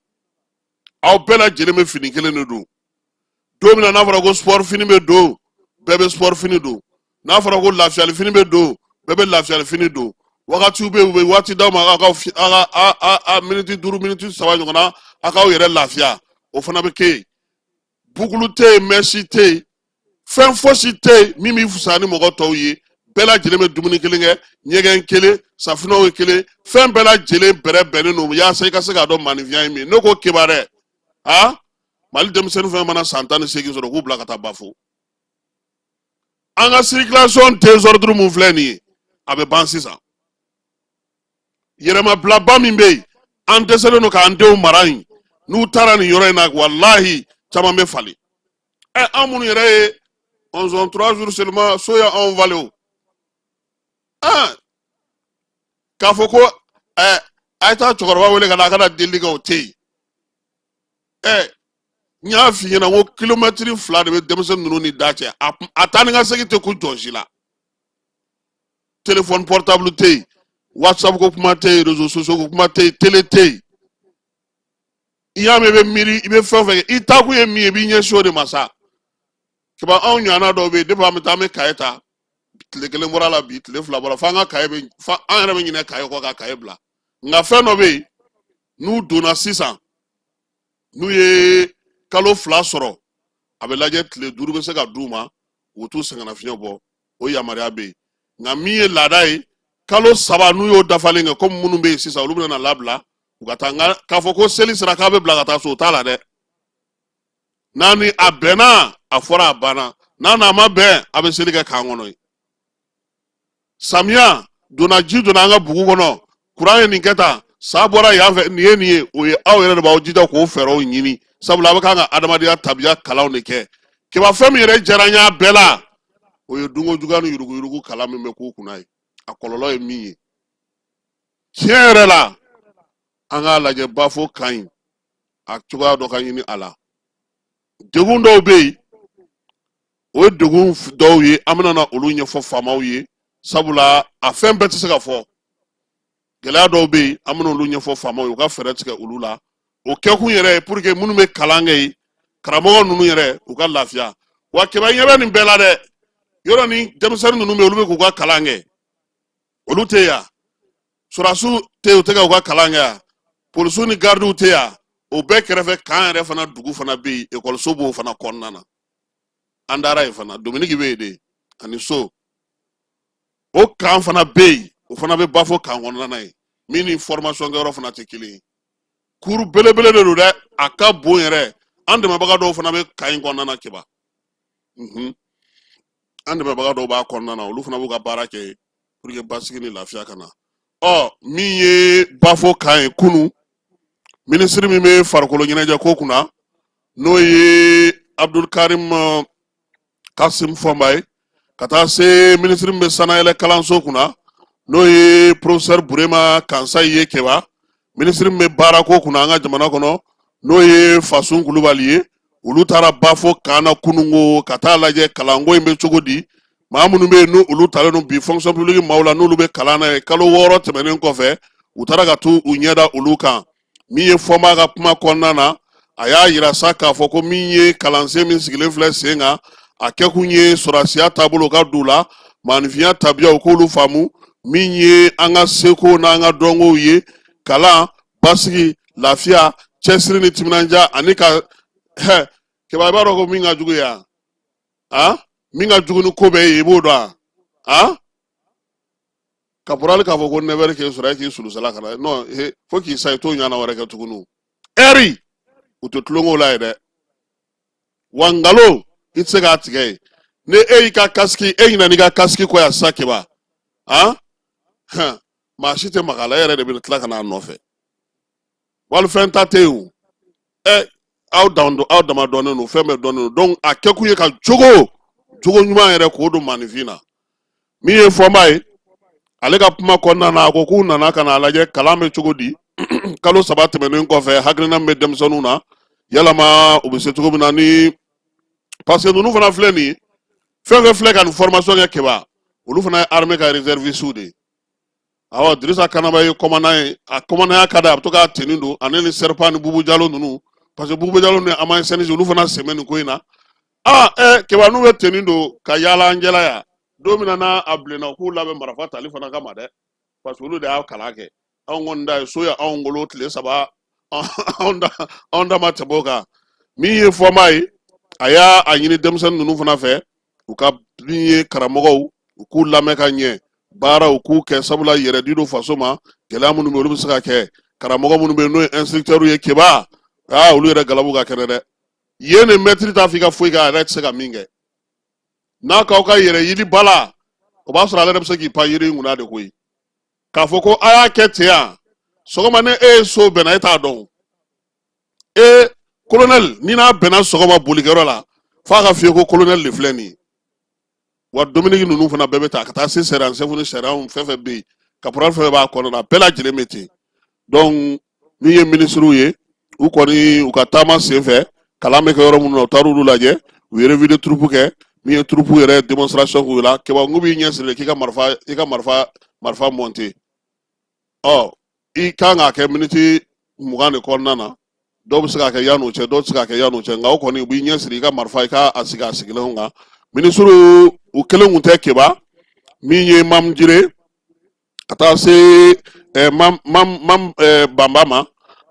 aw bɛɛ lajɛlen bɛ fini kelen de don. Don min na n'a fɔra ko sport fini bɛ don, bɛɛ bɛ sport fini don. N'a fɔra ko lafiyali fini bɛ don, bɛɛ bɛ lafiyali fini don. Wagatiw bɛ yen, u bɛ waati d'aw ma, aw ka aw ka a miniti 5, miniti 3 ɲɔgɔnna, aw k'aw yɛrɛ lafiya, o fana bɛ kɛ yen. Bukulu tɛ yen, mèche tɛ yen, fɛn fosi tɛ yen min b'i fisaya ni mɔgɔ tɔw ye. Bɛɛ lajɛlen bɛ dumuni kelen kɛ, ɲɛgɛn kelen, safunɛw ye kelen, fɛn bɛɛ lajɛlen bɛrɛ bɛnnen don yaasa i ka se k'a dɔn maaninfinya ye min ye. Ne ko Keba dɛ, a Mali denmisɛnnin fɛn mana san 18 sɔrɔ, k'u bila ka taa Bafo. An ka circulation désordre mun filɛ nin ye, a bɛ ban sisan. Yɛrɛmabilaba min bɛ yen, an dɛsɛlen don k'an denw mara yen. N'u taara nin yɔrɔ in na, walahi, caman bɛ falen. Ɛ, an minnu yɛrɛ ye onze 3 jours seulement, so ye anw falen o. Ah, k'a fɔ ko ɛ, a ye taa cɛkɔrɔba wele ka na, a kana delili kɛ, o tɛ yen. Ɛ, n y'a f'i ɲɛna ko kilomɛtiri 2 de bɛ denmisɛnnin ninnu ni da cɛ. A taa ni ka segin tɛ kun jɔn si la. Téléphone portable tɛ yen, WhatsApp ko kuma tɛ yen, réseaux sociaux ko kuma tɛ yen, télé tɛ yen. I y'a mɛn, i bɛ miiri, i bɛ fɛn o fɛn kɛ, i taakun ye min ye, i b'i ɲɛsin o de ma sa. Kaba, anw ɲɔgɔnna dɔw bɛ yen, depuis an bɛ taa, an bɛ kaye ta, tile kelen bɔra la bi, tile 2 bɔra, f'an ka kaye bɛ, fa an yɛrɛ bɛ ɲinɛ kaye kɔ ka kaye bila. Nka fɛn dɔ bɛ yen. N'u donna sisan, n'u ye kalo 2 sɔrɔ, a bɛ lajɛ, tile 5 bɛ se ka d'u ma, u t'u sɛgɛnnafiɲɛ bɔ, o yamaruya bɛ yen. Nka min ye laada ye, kalo 3, n'u y'o dafalen kɛ, komi minnu bɛ yen sisan, olu bɛna labila u ka taa. Nka k'a fɔ ko seli sera k'a bɛ bila ka taa so, o t'a la dɛ. N'a ni a bɛnna, a fɔra, a banna. N'a n'a ma bɛn, a bɛ seli kɛ camp kɔnɔ yen. Samiya donna, ji donna an ka bugu kɔnɔ, kuran ye nin kɛ tan, sa bɔra yan fɛ, nin ye nin ye, o ye aw yɛrɛ de b'aw jija k'o fɛɛrɛw ɲini, sabula a bɛ kan ka adamadenya tabiya kalanw de kɛ. Keba, fɛn min yɛrɛ diyara n y'a bɛɛ la, o ye dunko juguya ni yuruguyurugu kalan min bɛ k'u kunna ye, a kɔlɔlɔ ye min ye. Tiɲɛ yɛrɛ la, an k'a lajɛ, Bafo ka ɲi, a cogoya dɔ ka ɲini a la. Degun dɔw bɛ yen, o ye degun dɔw ye, an bɛna na olu ɲɛfɔ faamaw ye, sabula a fɛn bɛɛ tɛ se ka fɔ. Gɛlɛya dɔw bɛ yen, an bɛna olu ɲɛfɔ faamaw ye, u ka fɛɛrɛ tigɛ olu la. O kɛkun yɛrɛ ye pour que minnu bɛ kalan kɛ yen, karamɔgɔ ninnu yɛrɛ, u ka lafiya. Wa Keba, ɲɛ bɛ nin bɛɛ la dɛ. Yɔrɔ ni denmisɛnnin ninnu bɛ yen, olu bɛ k'u ka kalan kɛ, olu tɛ yan. Sɔrɔdasiw tɛ yen, u tɛ ka u ka kalan kɛ yan. Polisiw ni garidiw tɛ yan. O bɛɛ kɛrɛfɛ, camp yɛrɛ fana, dugu fana bɛ yen, ekɔliso b'o fana kɔnɔna na. An taara yen fana, Dominiki bɛ yen de ani so. O camp fana bɛ yen, o fana bɛ Bafo camp kɔnɔna na yen, min ni formation kɛyɔrɔ fana tɛ kelen ye. Kuru belebele de don dɛ, a ka bon yɛrɛ. An dɛmɛbaga dɔw fana bɛ camp in kɔnɔna na, Keba. An dɛmɛbaga dɔw b'a kɔnɔna na, olu fana b'u ka baara kɛ pour que basigi ni lafiya ka na. Ɔ, min ye Bafo camp ye, kunu minisiri min bɛ farikolo ɲɛnajɛ ko kunna, n'o ye Abdulkarim Kasim Fɔnba ye, ka taa se minisiri min bɛ sanayɛlɛ kalanso kunna, n'o ye professeur Burema Kansayi ye, Keba, minisiri min bɛ baarako kunna an ka jamana kɔnɔ, n'o ye Fasun Kulubali ye, olu taara Bafo camp na kununko ka taa lajɛ kalanko in bɛ cogo di. Maa minnu bɛ yen, n'olu talen don bi fonction publique maaw la, n'olu bɛ kalan na yen, kalo 6 tɛmɛnen kɔfɛ, u taara ka t'u ɲɛda olu kan. Min ye Fɔnba ka kuma kɔnɔna na, a y'a yira sa k'a fɔ ko min ye kalansen min sigilen filɛ sen kan, a kɛkun ye sɔrɔdasiya taabolo ka d'u la, maaninfinya tabiyaw k'olu faamu, min ye an ka seko n'an ka dɔnkow ye, kalan, basigi, lafiya, cɛsiri ni timinandiya, ani ka hɛ. Keba, i b'a dɔn ko min ka jugu yan, a min ka jugu ni ko bɛɛ ye, i b'o dɔn a caporal k'a fɔ ko 9 heures k'e sɔrɔ, e k'i sulusala ka na non he, fo k'i sa, i t'o ɲɔgɔnna wɛrɛ kɛ tuguni. Ɛri u tɛ tulonk'o la ye dɛ. Wa nkalon, i tɛ se k'a tigɛ ye. Ni e y'i ka kasiki, e ɲinɛ n'i ka kasiki kɔ yan sisan, Keba, han, maa si tɛ maga a la, e yɛrɛ de bɛ tila ka n'a nɔfɛ. Walifɛn ta tɛ yen o. Ɛ, aw dan don, aw dama dɔnnen don, fɛn bɛɛ dɔnnen don. Donc a kɛkun ye ka jogo ɲuman yɛrɛ k'o don maaninfin na. Min ye Fɔnba ye, ale ka kuma kɔnɔna na, a ko k'u nana ka n'a lajɛ kalan bɛ cogo di kalo 3 tɛmɛnen kɔfɛ, hakilina min bɛ denmisɛnninw na, yalama u bɛ se cogo min na ni, parce que ninnu fana filɛ nin ye, fɛn fɛn filɛ ka nin formation kɛ, Keba, olu fana ye armée ka réservistes de ye. Awɔ, Dirisa Kanaba ye commandant ye, a commandant ya ka di, a bɛ to k'a tenue don, ani ni Serpa ni Bubu Jalo ninnu, parce que Bubu Jalo ni Amayi Sɛnisi, olu fana sen bɛ nin ko in na. Aa, ɛ, Keba, n'u bɛ tenue don ka yaala an jɛla yan, don min na n'a a bilenna, u k'u labɛn marifa tali fana kama dɛ, parce que olu de y'a kalan kɛ. Anw kɔni da ye so ye, anw bolo tile 3, anw da ma tɛmɛ o kan. Min ye Fɔnba ye, a y'a a ɲini denmisɛnnin ninnu fana fɛ, u ka min ye karamɔgɔw, u k'u lamɛn ka ɲɛ, baaraw k'u kɛ, sabula yɛrɛdi don faso ma. Gɛlɛya minnu bɛ, olu bɛ se ka kɛ. Karamɔgɔ minnu bɛ yen, n'o ye instructeur ye, Keba, aa, olu yɛrɛ galabu ka kɛnɛ dɛ. Yen de mɛtiri t'a fɔ i ka foyi kɛ, a yɛrɛ tɛ se ka min kɛ. N'a k'aw ka yɛrɛ yiri ba la, o b'a sɔrɔ ale yɛrɛ bɛ se k'i pan yiri in kunna de koyi, k'a fɔ ko a y'a kɛ ten yan sɔgɔma. Ni e ye so bɛnna, e t'a dɔn. E kolonɛli, ni n'a bɛnna sɔgɔma bolikɛyɔrɔ la, f'a ka f'i ye ko kolonɛli de filɛ nin ye. Wa Dominiki ninnu fana bɛɛ bɛ ta ka taa se sergent-chef ni sergent fɛn fɛn bɛ yen, caporal fɛn fɛn b'a kɔnɔ na, bɛɛ lajɛlen bɛ ten. Donc min ye minisiriw ye, u kɔni u ka taama sen fɛ, kalan bɛ kɛ yɔrɔ minnu na, u taar'olu lajɛ, u ye revue de troupe kɛ. Min ye troupe yɛrɛ démonstration k'u la, Keba, n b'i ɲɛsiri k'i ka marifa, i ka marifa monter. Ɔ, i kan k'a kɛ miniti 20 de kɔnɔna na. Dɔw bɛ se k'a kɛ yan'o cɛ, dɔw tɛ se k'a kɛ yan'o cɛ, nka o kɔni u b'i ɲɛsiri i ka marifa, i ka a sigi a sigilenw kan. Minisiriw, u kelen kun tɛ, Keba. Min ye Mamu Jire, ka taa se mam Banba ma,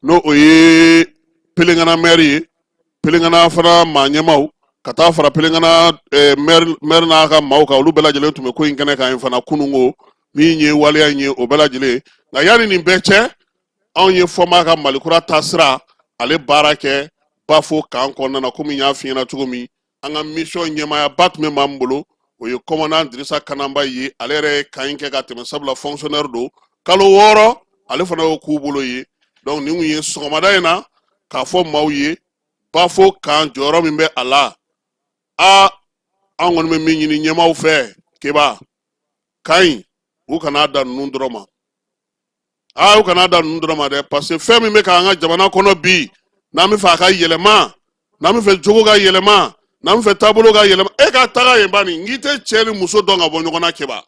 N'o o ye Pelengana mɛri ye, Pelengana fana maa ɲɛmaaw ka taa fara Pelengana mɛri n'a ka maaw kan, olu bɛɛ lajɛlen tun bɛ ko in kɛnɛ kan yen fana kununko min ye waleya in ye, o bɛɛ lajɛlen. Nka yanni nin bɛɛ cɛ, anw ye Fɔnba ka Malikura taasira ale baara kɛ Bafo kan kɔnɔna na. Komi n y'a f'i ɲɛna cogo min, an ka mission ɲɛmaayaba tun bɛ maa min bolo, o ye commandant Dirisa Kananba ye. Ale yɛrɛ ye kan in kɛ ka tɛmɛ, sabula fonctionnaire don, kalo 6 ale fana y'o k'u bolo ye. Donc nin kun ye sɔgɔmada in na k'a fɔ maaw ye Bafo kan jɔyɔrɔ min bɛ a la. A an kɔni bɛ min ɲini ɲɛmaaw fɛ, Keba, kan in, u kana da ninnu dɔrɔn ma. Aa, u kana da ninnu dɔrɔn ma dɛ, parce que fɛn min bɛ k'an ka jamana kɔnɔ bi, n'an bɛ fɛ a ka yɛlɛma, n'an bɛ fɛ jogo ka yɛlɛma, n'an bɛ fɛ taabolo ka yɛlɛma, e ka taga yen bani, n k'i tɛ cɛ ni muso dɔn ka bɔ ɲɔgɔn na. Keba,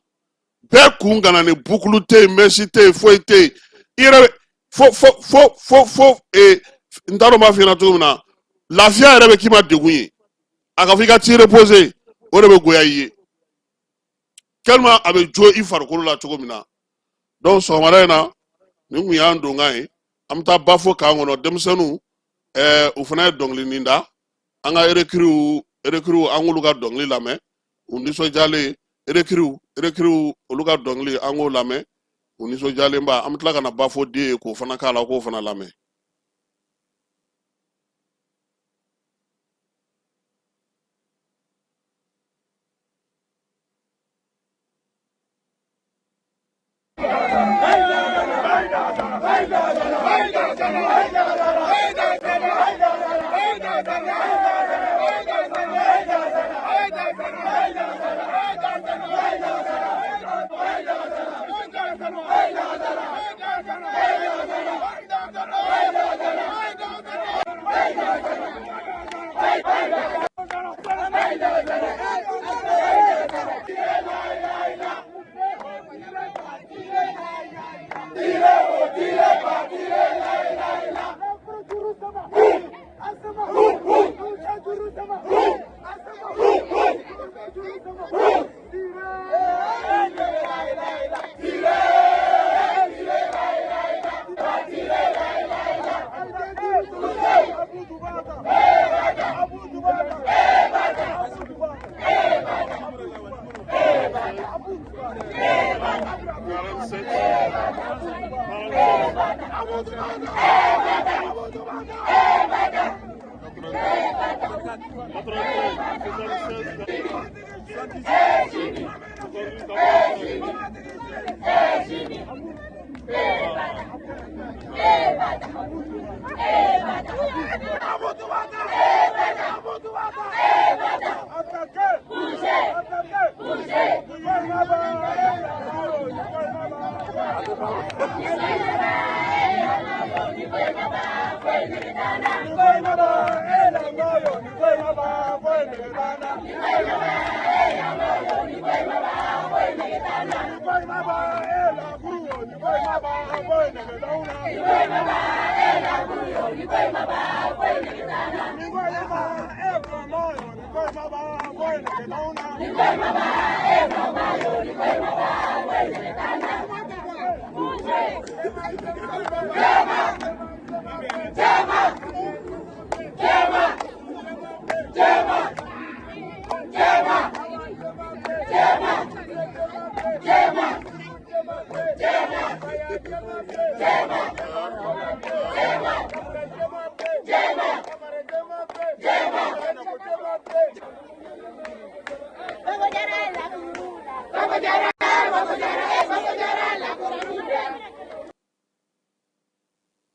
bɛɛ kun kana ni bukulu tɛ yen, mèche tɛ yen, foyi tɛ yen. I yɛrɛ bɛ fo fo fo fo fo ee, n t'a dɔn n b'a f'i ɲɛna cogo min na, lafiya yɛrɛ bɛ k'i ma degun ye. A ka fɔ i ka t'i reposer, o de bɛ goya i ye tellement a bɛ jo i farikolo la cogo min na. Donc sɔgɔmada in na, nin kun y'an donkan ye. An bɛ taa Bafo kan kɔnɔ, denmisɛnninw u fana ye dɔnkilinin da. An ka recrues, an k'olu ka dɔnkili lamɛn, u nisɔndiyalen. Recrues, olu ka dɔnkili, an k'o lamɛn, u nisɔndiyalenba. An bɛ tila ka na Bafo den ye k'o fana k'a la, k'o fana lamɛn.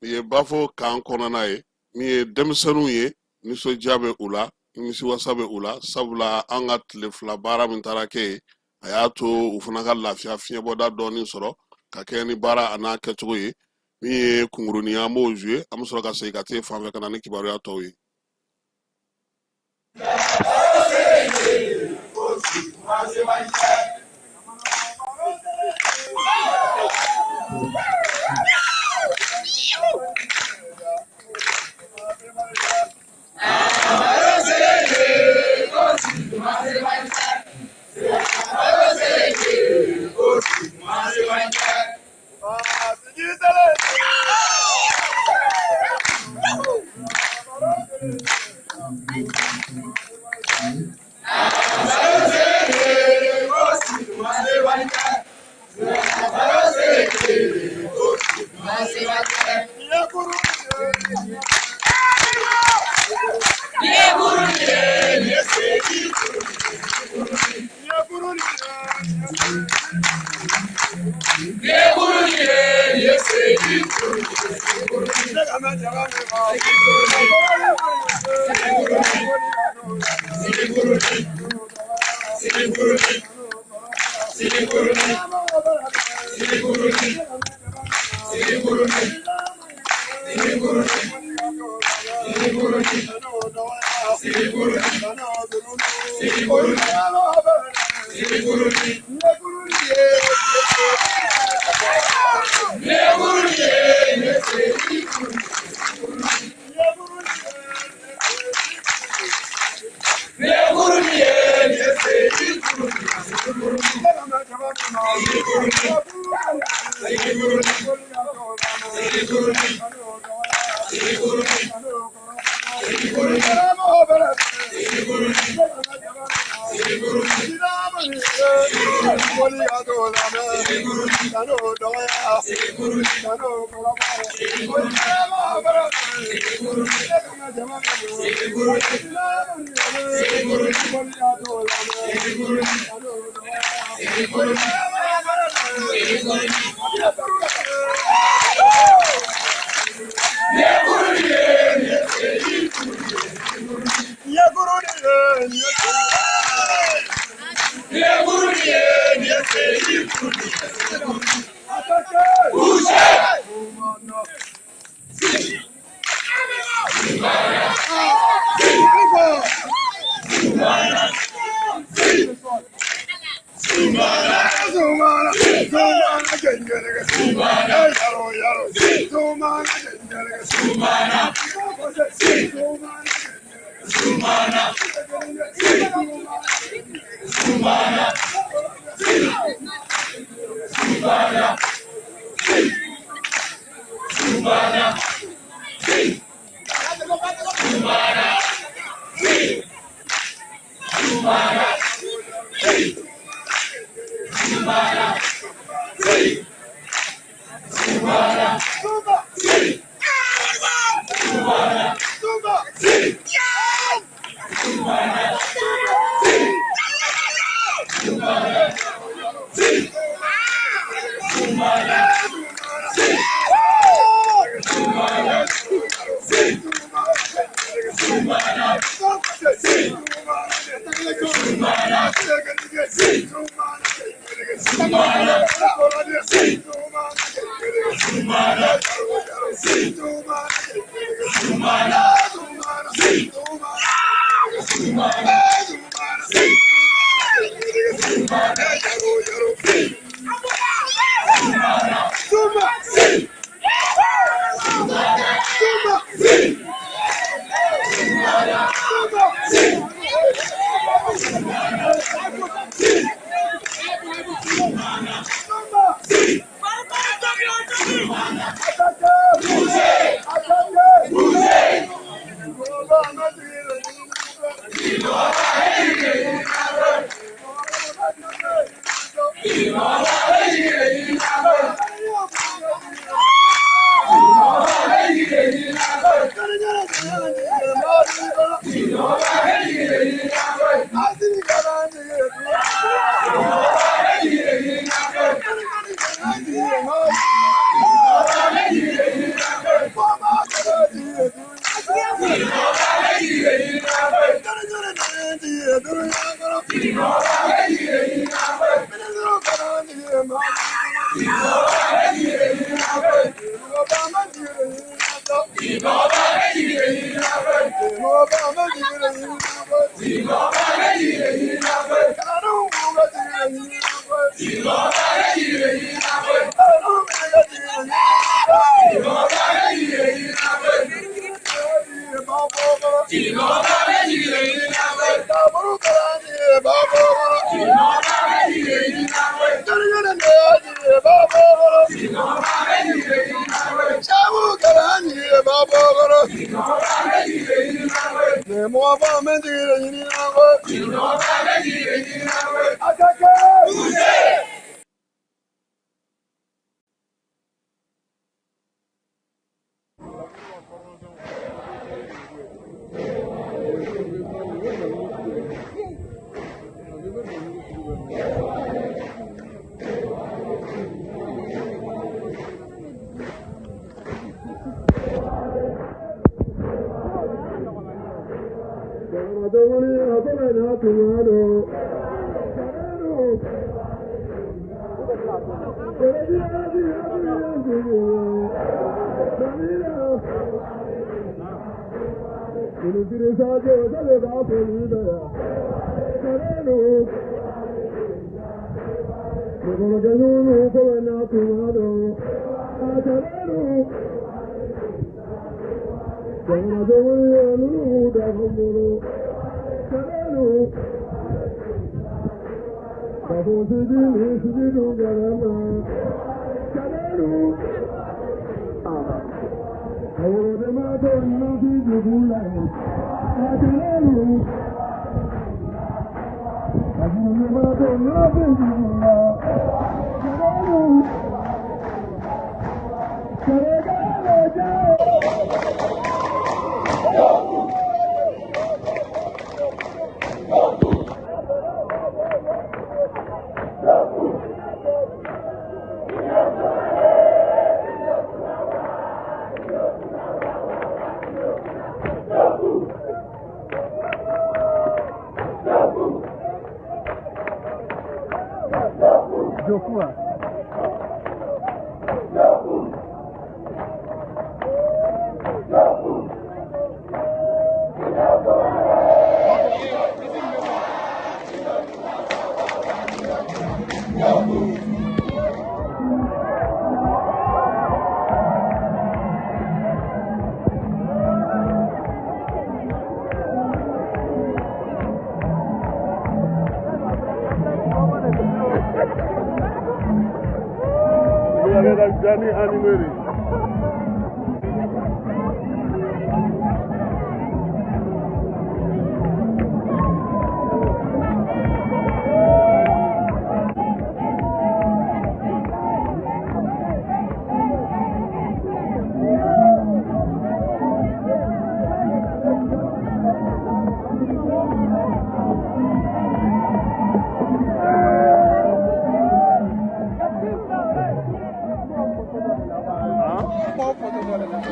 Nin ye Bafo kan kɔnɔna ye. Min ye denmisɛnninw ye, nisɔndiya bɛ u la, nimisiwasa bɛ u la, sabula an ka tile 2 baara min taara kɛ yen, a y'a to u fana ka lafiya fiɲɛbɔda dɔɔnin sɔrɔ ka kɛ ni baara a n'a kɛcogo ye. Min ye kunkurunin, an b'o jouer, an bɛ sɔrɔ ka segin ka taa fan fɛ ka na ni kibaruya tɔw ye. Sigiɲɔgɔnba bɛ jigi de ɲini na koyi. Sigiɲɔgɔnba bɛ jigi de ɲini na koyi. A ka kɛ.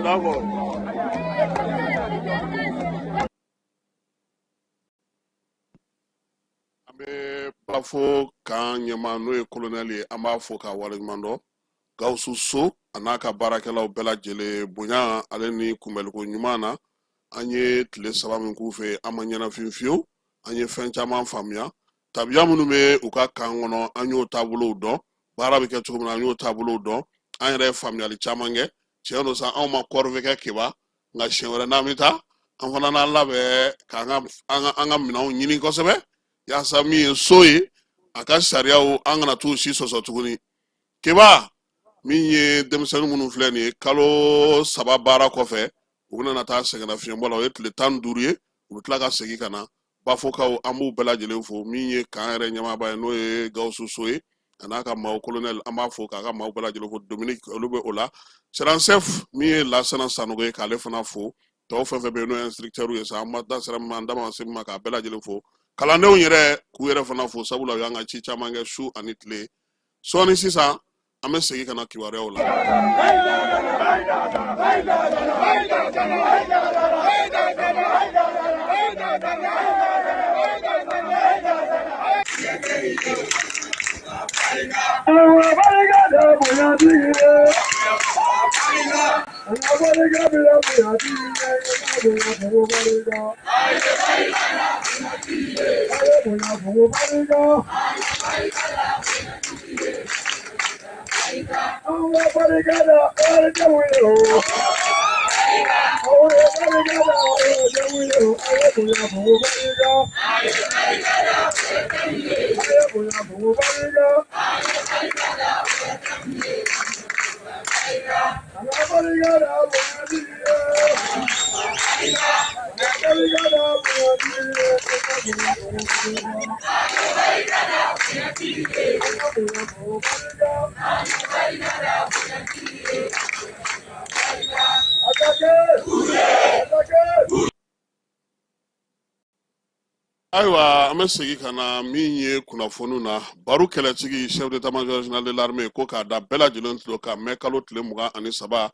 D'accord. An bɛ Bafo kan ɲɛmaa n'o ye kolonɛli ye, an b'a fo k'a waleɲuman dɔn. Gawusu So a n'a ka baarakɛlaw bɛɛ lajɛlen, bonya ale ni kunbɛliko ɲuman na. An ye tile 3 min k'u fɛ, an ma ɲɛnafin fiyewu. An ye fɛn caman faamuya, tabiya minnu bɛ u ka kan kɔnɔ, an y'o taabolow dɔn, baara bɛ kɛ cogo min na, an y'o taabolow dɔn. An yɛrɛ ye faamuyali caman kɛ. Tiɲɛ don sa, anw ma corvée kɛ Keba, nka siɲɛ wɛrɛ n'an bɛ taa, an fana n'an labɛn k'an ka an ka minɛnw ɲini kosɛbɛ, yaasa min ye so ye, a ka sariyaw, an kana t'u si sɔsɔ tuguni. Keba, min ye denmisɛnnin minnu filɛ nin ye, kalo 3 baara kɔfɛ, u bɛna na taa sɛgɛnnafiɲɛbɔ la, o ye tile 15 ye, u bɛ tila ka segin ka na. Bafokaw, an b'u bɛɛ lajɛlen fo. Min ye kan yɛrɛ ɲɛmaaba ye, n'o ye Gawusu So ye, a n'a ka maaw, kolonɛli, an b'a fo k'a ka maaw bɛɛ lajɛlen fo. Dominique, olu bɛ o la. Seransɛf, min ye Lasana Sanogo ye, k'ale fana fo. Tɔw fɛn fɛn bɛ yen n'o ye instructeur ye sa, an ma da sera min ma, an da ma se min ma, k'a bɛɛ lajɛlen fo. Kalandenw yɛrɛ, k'u yɛrɛ fana fo, sabula u y'an ka ci caman kɛ su ani tile. Sɔɔni sisan, an bɛ segin ka na kibaruyaw la. Ayiwa, an bɛ segin ka na min ye kunnafoniw na. Baro kɛlɛtigi, chef d'état major général de l'armée, ko k'a da bɛɛ lajɛlen tulo kan, mɛ kalo tile 23,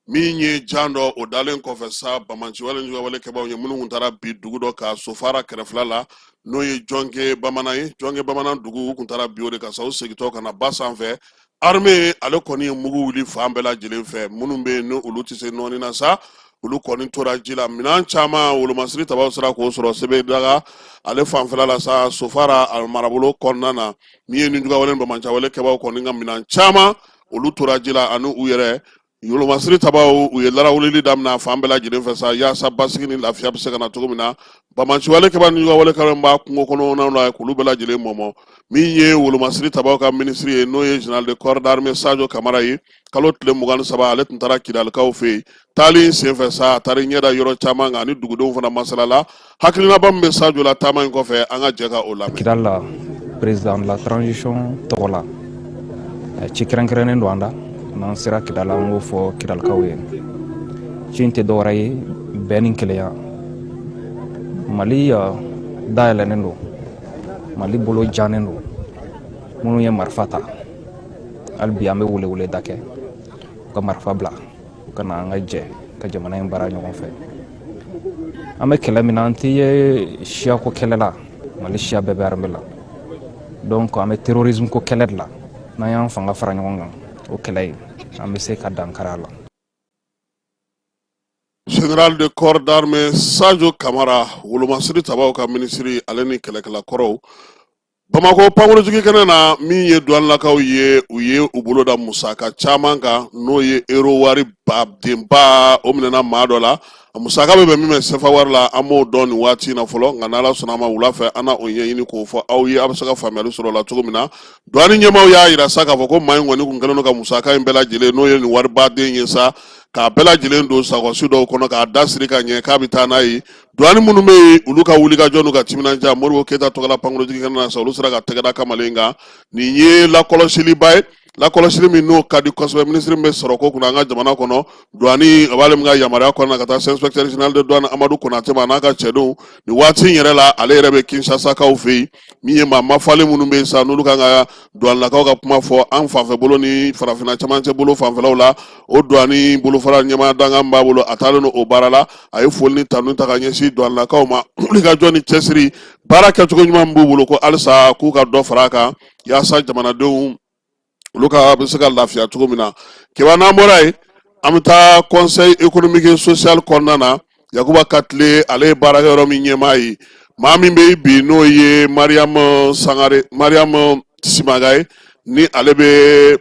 min ye jan dɔ o dalen kɔfɛ sa, banbaanciwale juguyawale kɛbaaw ye minnu tun taara bi dugu dɔ kan Sofara kɛrɛfɛla la, n'o ye Jɔnke Bamanan ye. Jɔnke Bamanan dugu, u tun taara bi o de kan sa. U segintɔ ka na ba sanfɛ, armée ale kɔni ye mugu wuli fan bɛɛ lajɛlen fɛ. Minnu bɛ yen ni olu tɛ se nɔɔni na sa, olu kɔni tora ji la. Minɛn caman, wolomasiri tabaw sera k'o sɔrɔ Sebedaga ale fanfɛla la sa, Sofara a marabolo kɔnɔna na. Min ye nijuguyawale ni banbaanciwale kɛbaaw kɔni ka minɛn caman, olu tora ji la ani u yɛrɛ. Wolomasiri tabaw, u ye larawulili daminɛ fan bɛɛ lajɛlen fɛ sa, yaasa basigi ni lafiya bɛ se ka na cogo min na. Banbaanciwale kɛbaa ni juguyawale kɛbaa b'a kungo kɔnɔnaw la, k'olu bɛɛ lajɛlen mɔmɔ. Min ye wolomasiri tabaw ka minisiri ye, n'o ye général de corps d'armée Sadio Kamara ye, kalo tile 23, ale tun taara Kidalikaw fɛ yen. Taali in senfɛ sa, a taara ɲɛ da yɔrɔ caman kan, ani dugudenw fana masala la. Hakilinaba min bɛ Sadio la taama in kɔfɛ, an ka jɛ ka o lamɛn. Kidal la, président de la transition tɔgɔ la, ci kɛrɛnkɛrɛnnen don an da. N'an sera Kidal, an k'o fɔ Kidalikaw ye. Ci in tɛ dɔwɛrɛ ye, bɛn ni kelenya. Mali dayɛlɛnnen don, Mali bolo jannen don. Minnu ye marifa ta, hali bi an bɛ weleweleda kɛ u ka marifa bila, u ka na an ka jɛ ka jamana in baara ɲɔgɔn fɛ. An bɛ kɛlɛ min na, an tɛ ye siyako kɛlɛ la. Mali siya bɛɛ bɛ armée la. Donc an bɛ terrorisme ko kɛlɛ de la. N'an y'an fanga fara ɲɔgɔn kan, o kɛlɛ in, an bɛ se ka dankari a la. Général de corps d'armée Sadio Kamara, wolomasiri tabaw ka minisiri, ale ni kɛlɛkɛla kɔrɔw Bamakɔ pankurujigi kɛnɛ na. Min ye duwanilakaw ye, u ye u bolo da musaka caman kan, n'o ye euro wari badenba. O minɛna maa dɔ la. A musaka bɛ bɛn min ma sefa wari la, an m'o dɔn nin waati in na fɔlɔ, nka n'Ala sɔnna a ma, wula fɛ an na o ɲɛɲini k'o fɔ aw ye, a bɛ se ka faamuyali sɔrɔ o la cogo min na. Duwani ɲɛmaaw y'a yira sa k'a fɔ ko maa in kɔni kun kɛlen don ka musaka in bɛɛ lajɛlen, n'o ye nin waribaden ye sa, k'a bɛɛ lajɛlen don sakɔsi dɔw kɔnɔ, k'a da siri ka ɲɛ k'a bɛ taa n'a ye. Duwani minnu bɛ yen, olu ka wulikajɔ n'u ka timinandiya, Modibo Keyita tɔgɔla pankurujigi kɛnɛ na sa, olu sera ka tɛgɛ da kamalen kan. Nin ye lakɔlɔsiliba ye, lakɔlɔsili min n'o ka di kosɛbɛ. Minisiri min bɛ sɔrɔko kunna an ka jamana kɔnɔ, duwani, a b'ale min ka yamaruya kɔnɔna ka taa se inspecteur général de douane Amadu Konate ma, n'a ka cɛdenw. Nin waati in yɛrɛ la, ale yɛrɛ bɛ Kinshasakaw fɛ yen. Min ye maa mafalen minnu bɛ yen sa, n'olu kan ka duwanilakaw ka kuma fɔ an fanfɛ bolo ni farafinna camancɛ bolo fanfɛlaw la, o duwani bolofara ɲɛmaa dankan b'a bolo, a taalen don o baara la. A ye foli ni tanu ta ka ɲɛsin duwanilakaw ma, wulikajɔ ni cɛsiri, baara kɛcogo ɲuman min b'u bolo, ko halisa k'u ka dɔ fara a kan, yaasa jamanadenw olu ka bɛ se ka lafiya cogo min na. Keba, n'an bɔra yen, an bɛ taa conseil économique et social kɔnɔna na. Yakuba Katile, ale ye baarakɛyɔrɔ min ɲɛmaa ye, maa min bɛ yen bi, n'o ye Mariam Sangare, Mariam Simaga ye, ni ale bɛ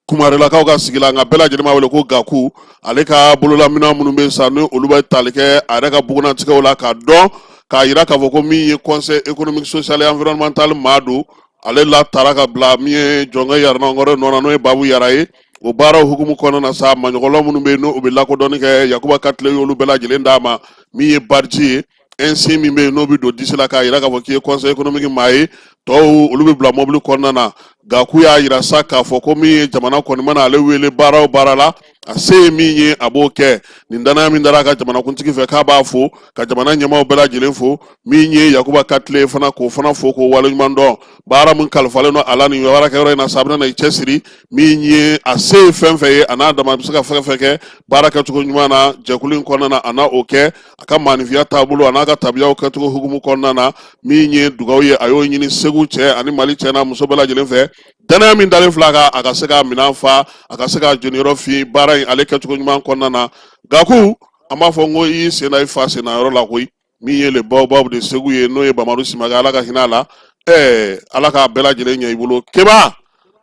Kumarelakaw ka sigi la, nka bɛɛ lajɛlen b'a wele ko Gaku. Ale ka bololaminɛn minnu bɛ yen sa, ni olu bɛ tali kɛ a yɛrɛ ka bugunnatigɛw la, k'a dɔn k'a yira k'a fɔ ko min ye conseil économique, social et environnemental maa don, ale la taara ka bila min ye jɔnkɛ Yɛrɛnɔnkɔrɔ nɔ na, n'o ye Babu Yara ye. O baaraw hukumu kɔnɔna na sa, maɲɔgɔlɔ minnu bɛ yen, n'o bɛ lakodɔnni kɛ, Yakuba Katile y'olu bɛɛ lajɛlen d'a ma. Min ye badge ye, insigne min bɛ yen, n'o bɛ don disi la k'a yira k'a fɔ k'i ye conseil économique maa ye, tɔw olu bɛ bila mɔbili kɔnɔna na. Gaku y'a yira sa k'a fɔ ko min ye jamana kɔni mana ale wele baara o baara la, a se ye min ye, a b'o kɛ. Nin danaya min dara a ka jamanakuntigi fɛ, k'a b'a fo, ka jamana ɲɛmaaw bɛɛ lajɛlen fo. Min ye Yakuba Katile fana, k'o fana fo, k'o waleɲuman dɔn. Baara min kalifalen don a la nin baarakɛyɔrɔ in na sa, a bɛna na i cɛsiri. Min ye a se ye fɛn fɛn ye, a n'a dama bɛ se ka fɛn fɛn kɛ baara kɛcogo ɲuman na jɛkulu in kɔnɔna na, a na o kɛ a ka maaninfinya taabolo a n'a ka tabiyaw kɛcogo hukumu kɔnɔna na. Min ye dugawu ye, a y'o ɲini Segu cɛ ani Mali cɛ n'a muso bɛɛ lajɛlen fɛ, danaya min dalen filɛ a kan, a ka se k'a minɛn fa, a ka se k'a jeniyɔrɔ fin baara in ale kɛcogo ɲuman kɔnɔna na. Gaku, an b'a fɔ n ko i y'i sen da i fa sen na yɔrɔ la koyi. Min ye le baobab de Segu ye, n'o ye Bamadu Simaga, Ala ka hinɛ a la, ɛɛ Ala k'a bɛɛ lajɛlen ɲɛ i bolo. Keba,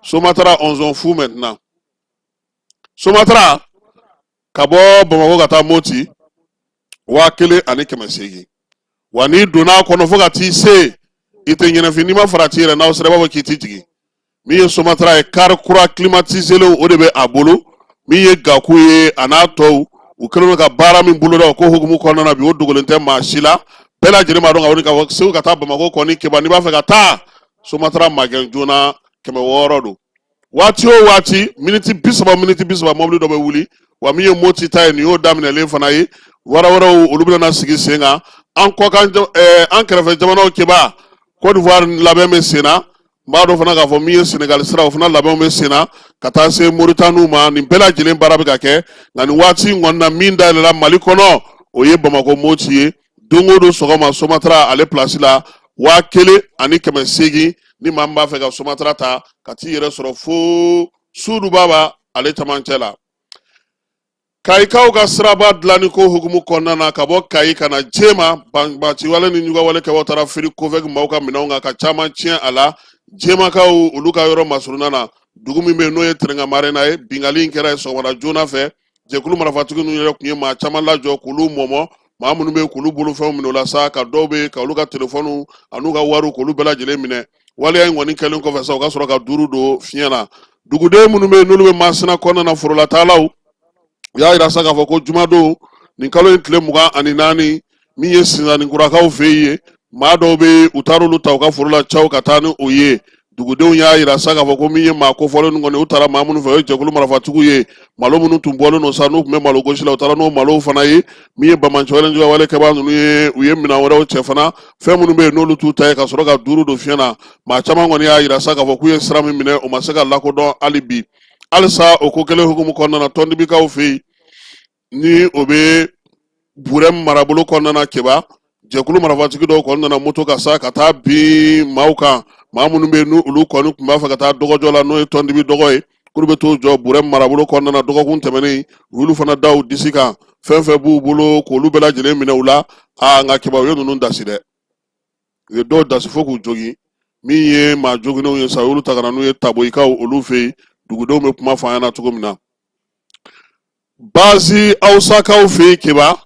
Somatra, on s'en fout maintenant. Somatra ka bɔ Bamakɔ ka taa Moti, 1800. Wa n'i donna a kɔnɔ fo ka t'i se, i tɛ ɲɛnafin. N'i ma farati yɛrɛ, n'aw sera, i b'a fɔ k'i tɛ jigin. Min ye Somatra ye, kari kura climatisélenw, o de bɛ a bolo. Min ye Gaku ye, a n'a tɔw, u kɛlen don ka baara min boloda o ko hukumu kɔnɔna na bi, o dogolen tɛ maa si la. Bɛɛ lajɛlen b'a dɔn ka wuli ka fɔ Segu ka taa Bamakɔ kɔni keba, n'i b'a fɛ ka taa Somatra magɛn joona, 600 don. Waati o waati, miniti 30, miniti 30, mɔbili dɔ bɛ wuli. Wa min ye Moti ta ye, nin y'o daminɛlen fana ye. Wɛrɛ wɛrɛw, olu bɛna sigi sen kan an kɔkan, an kɛrɛfɛ jamanaw keba. Côte d'Ivoire labɛn bɛ sen na. N b'a dɔn fana k'a fɔ min ye Senegal sira, o fana labɛnw bɛ sen na ka taa se Moritani ma. Nin bɛɛ lajɛlen baara bɛ ka kɛ. Nka nin waati in kɔni na, min dayɛlɛla Mali kɔnɔ, o ye Bamakɔ Moti ye. Don o don sɔgɔma, Somatra ale pilasi la, 1800. Ni maa min b'a fɛ ka Somatra ta ka t'i yɛrɛ sɔrɔ fo Sudubaba ale camancɛ la. Kayikaw ka siraba dilanni ko hukumu kɔnɔna na, ka bɔ Kayi ka na Jema, banbaanciwale ni ɲugawale kɛbaw taara firi COVEC maaw ka minɛnw kan ka caman tiɲɛ a la. Jemakaw olu ka yɔrɔ masurunna na, dugu min bɛ yen n'o ye Tɛrɛngamarena ye, binkanni in kɛra yen sɔgɔmada joona fɛ. Jɛkulu marifatigi ninnu yɛrɛ tun ye maa caman lajɔ k'olu mɔmɔ. Maa minnu bɛ yen, k'olu bolofɛnw minɛ u la sa, ka dɔw bɛ yen ka olu ka telefɔniw an'u ka wariw, k'olu bɛɛ lajɛlen minɛ. Waleya in kɔni kɛlen kɔfɛ sa, u ka sɔrɔ ka duuru don fiɲɛ na. Duguden minnu bɛ yen n'olu bɛ Masina kɔnɔna na, forolataalaw, u y'a yira sa k'a fɔ ko jumadon nin kalo in tile 24, min ye Sinzannikurakaw fɛ yen, maa dɔw bɛ yen, u taar'olu ta u ka foro la caw ka taa ni o ye. Dugudenw y'a yira sa k'a fɔ ko min ye maa kofɔlen ninnu kɔni, u taara maa minnu fɛ, o ye jɛkulu marifatigiw ye. Malo minnu tun bɔlen don sa, n'u tun bɛ malo gosi la, u taara n'o malow fana ye. Min ye banbaanciwale jugawale kɛbaa ninnu ye, u ye minɛn wɛrɛw cɛ fana, fɛn minnu bɛ yen n'olu t'u ta ye, ka sɔrɔ ka duuru don fiɲɛ na. Maa caman kɔni y'a yira sa k'a fɔ k'u ye sira min minɛ, o ma se ka lakodɔn hali bi. Halisa o ko kelen hukumu kɔnɔna na, Tɔndibikaw fɛ yen, ni o bɛ Burɛmu marabolo kɔnɔna na keba, jɛkulu marifatigi dɔw kɔni nana moto kan sa ka taa bin maaw kan, maa minnu bɛ yen n'olu kɔni tun b'a fɛ ka taa dɔgɔjɔ la, n'o ye Tɔndibi dɔgɔ ye, k'olu bɛ t'o jɔ Burɛmu marabolo kɔnɔna na. Dɔgɔkun tɛmɛnen, u y'olu fana da u disi kan, fɛn fɛn b'u bolo, k'olu bɛɛ lajɛlen minɛ u la. Aa, nka keba, u ye ninnu dasi dɛ, u ye dɔw dasi fo k'u jogin. Min ye maa joginnenw ye sa, u y'olu ta ka na n'u ye Taboyikaw olu fɛ yen. Dugudenw bɛ kuma fɔ an ɲɛna cogo min na, Bazi Awusakaw fɛ yen keba,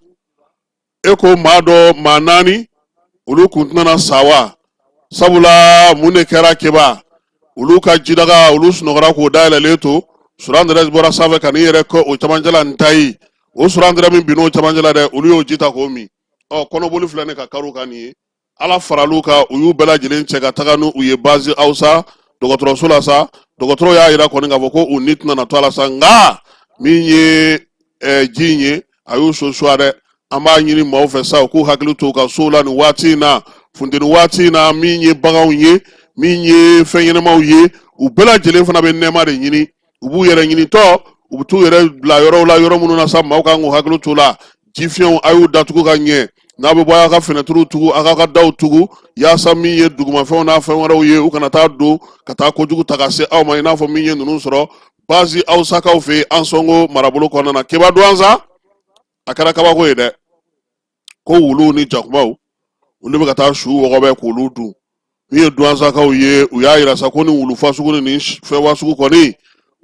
e ko maa dɔ, maa naani, olu kun tɛna sa wa? Sabula mun de kɛra keba? Olu ka jidaga, olu sunɔgɔra k'o dayɛlɛlen to, surandɛrɛ bɔra sanfɛ ka n'i yɛrɛ kɛ o camancɛ la. N ta ye o surandɛrɛ min binn'o camancɛ la dɛ, olu y'o ji ta k'o min. Ɔ, kɔnɔboli filɛ ne ka kariw kan nin ye. Ala faral'u kan, u y'u bɛɛ lajɛlen cɛ ka taga n'u ye Bazi Awusa dɔgɔtɔrɔso la sa. Dɔgɔtɔrɔw y'a yira kɔni k'a fɔ ko u ni tɛna na to a la sa. Nka min ye ji in ye, a y'u sosuwa dɛ. An b'a ɲini maaw fɛ sa, u k'u hakili to u ka sow la nin waati in na, funteni waati in na. Min ye baganw ye, min ye fɛn ɲɛnamaw ye, u bɛɛ lajɛlen fana bɛ nɛɛma de ɲini. U b'u yɛrɛ ɲinitɔ, u bɛ t'u yɛrɛ bila yɔrɔw la, yɔrɔ minnu na sa, maaw kan k'u hakili t'u la. Jifiɲɛw, a y'u datugu ka ɲɛ. N'a bɛ bɔ, a ka fenɛtiriw tugu, a k'a ka daw tugu, yaasa min ye dugumafɛnw n'a fɛn wɛrɛw ye, u kana taa don ka taa kojugu ta ka se aw ma, i n'a fɔ min ye ninnu sɔrɔ Bazi Awusakaw fɛ yen, Ansɔngo marabolo kɔnɔna na. Keba Duwanza, a kɛra kabako ye dɛ, ko wuluw ni jakumaw, olu bɛ ka taa su wɔgɔbɛ k'olu dun. Min ye Duwansakaw ye, u y'a yira sa ko ni wulu fasugu ni nin fɛn fasugu kɔni,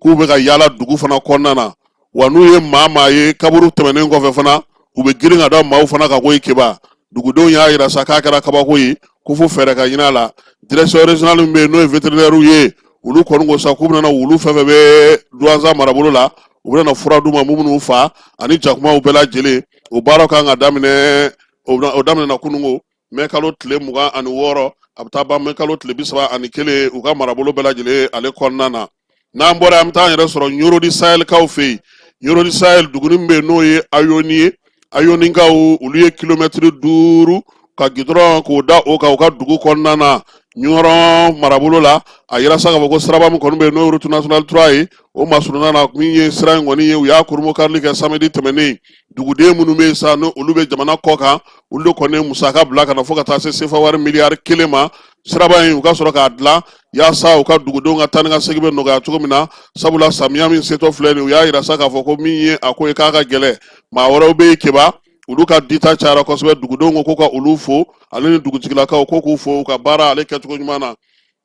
k'u bɛ ka yaala dugu fana kɔnɔna na. Wa n'u ye maa maa ye kaburu tɛmɛnen kɔfɛ fana, u bɛ girin ka da maaw fana kan. Ko ye keba, dugudenw y'a yira sa k'a kɛra kabako ye, ko fo fɛɛrɛ ka ɲini a la. Direction régionale min bɛ yen, n'o ye vétérinaire ye, olu kɔni ko sa k'u bɛna wulu fɛn fɛn bɛ Duwanza marabolo la, u bɛna fura d'u ma minnu fa ani jakumaw bɛɛ lajɛlen. O baara kan ka daminɛ, o daminɛna kununko mɛ kalo tile 26, a bɛ taa ban mɛ kalo tile 31, u ka marabolo bɛɛ lajɛlen ale kɔnɔna na. N'an bɔra, an bɛ taa an yɛrɛ sɔrɔ Ɲoro du Sahelkaw fɛ yen. Ɲoro du Sahel, duguni min bɛ yen n'o ye Ayoni ye, Ayonikaw olu ye kilomɛtiri 5 ka gidɔrɔn k'o da o kan u ka dugu kɔnɔna na, Ɲɔrɔn marabolo la. A yira sa k'a fɔ ko siraba min kɔni bɛ yen, n'o ye route nationale 3 ye, o masurunna na, min ye sira in kɔni ye, u y'a kurunbonkarili kɛ samedi tɛmɛnen. Duguden minnu bɛ yen sa, ni olu bɛ jamana kɔ kan, olu de kɔni ye musaka bila ka na fo ka taa se sefa wari miliyari 1 ma, siraba in u ka sɔrɔ k'a dilan, yaasa u ka dugudenw ka taa ni ka segin bɛ nɔgɔya cogo min na. Sabula samiya min setɔ filɛ nin, u y'a yira sa k'a fɔ ko min ye a ko ye, k'a ka gɛlɛn. Maa wɛrɛw bɛ yen keba, olu ka dita cayara kosɛbɛ. Dugudenw ko ka olu fo, ale ni dugutigilakaw ko k'u fo u ka baara ale kɛcogo ɲuman na.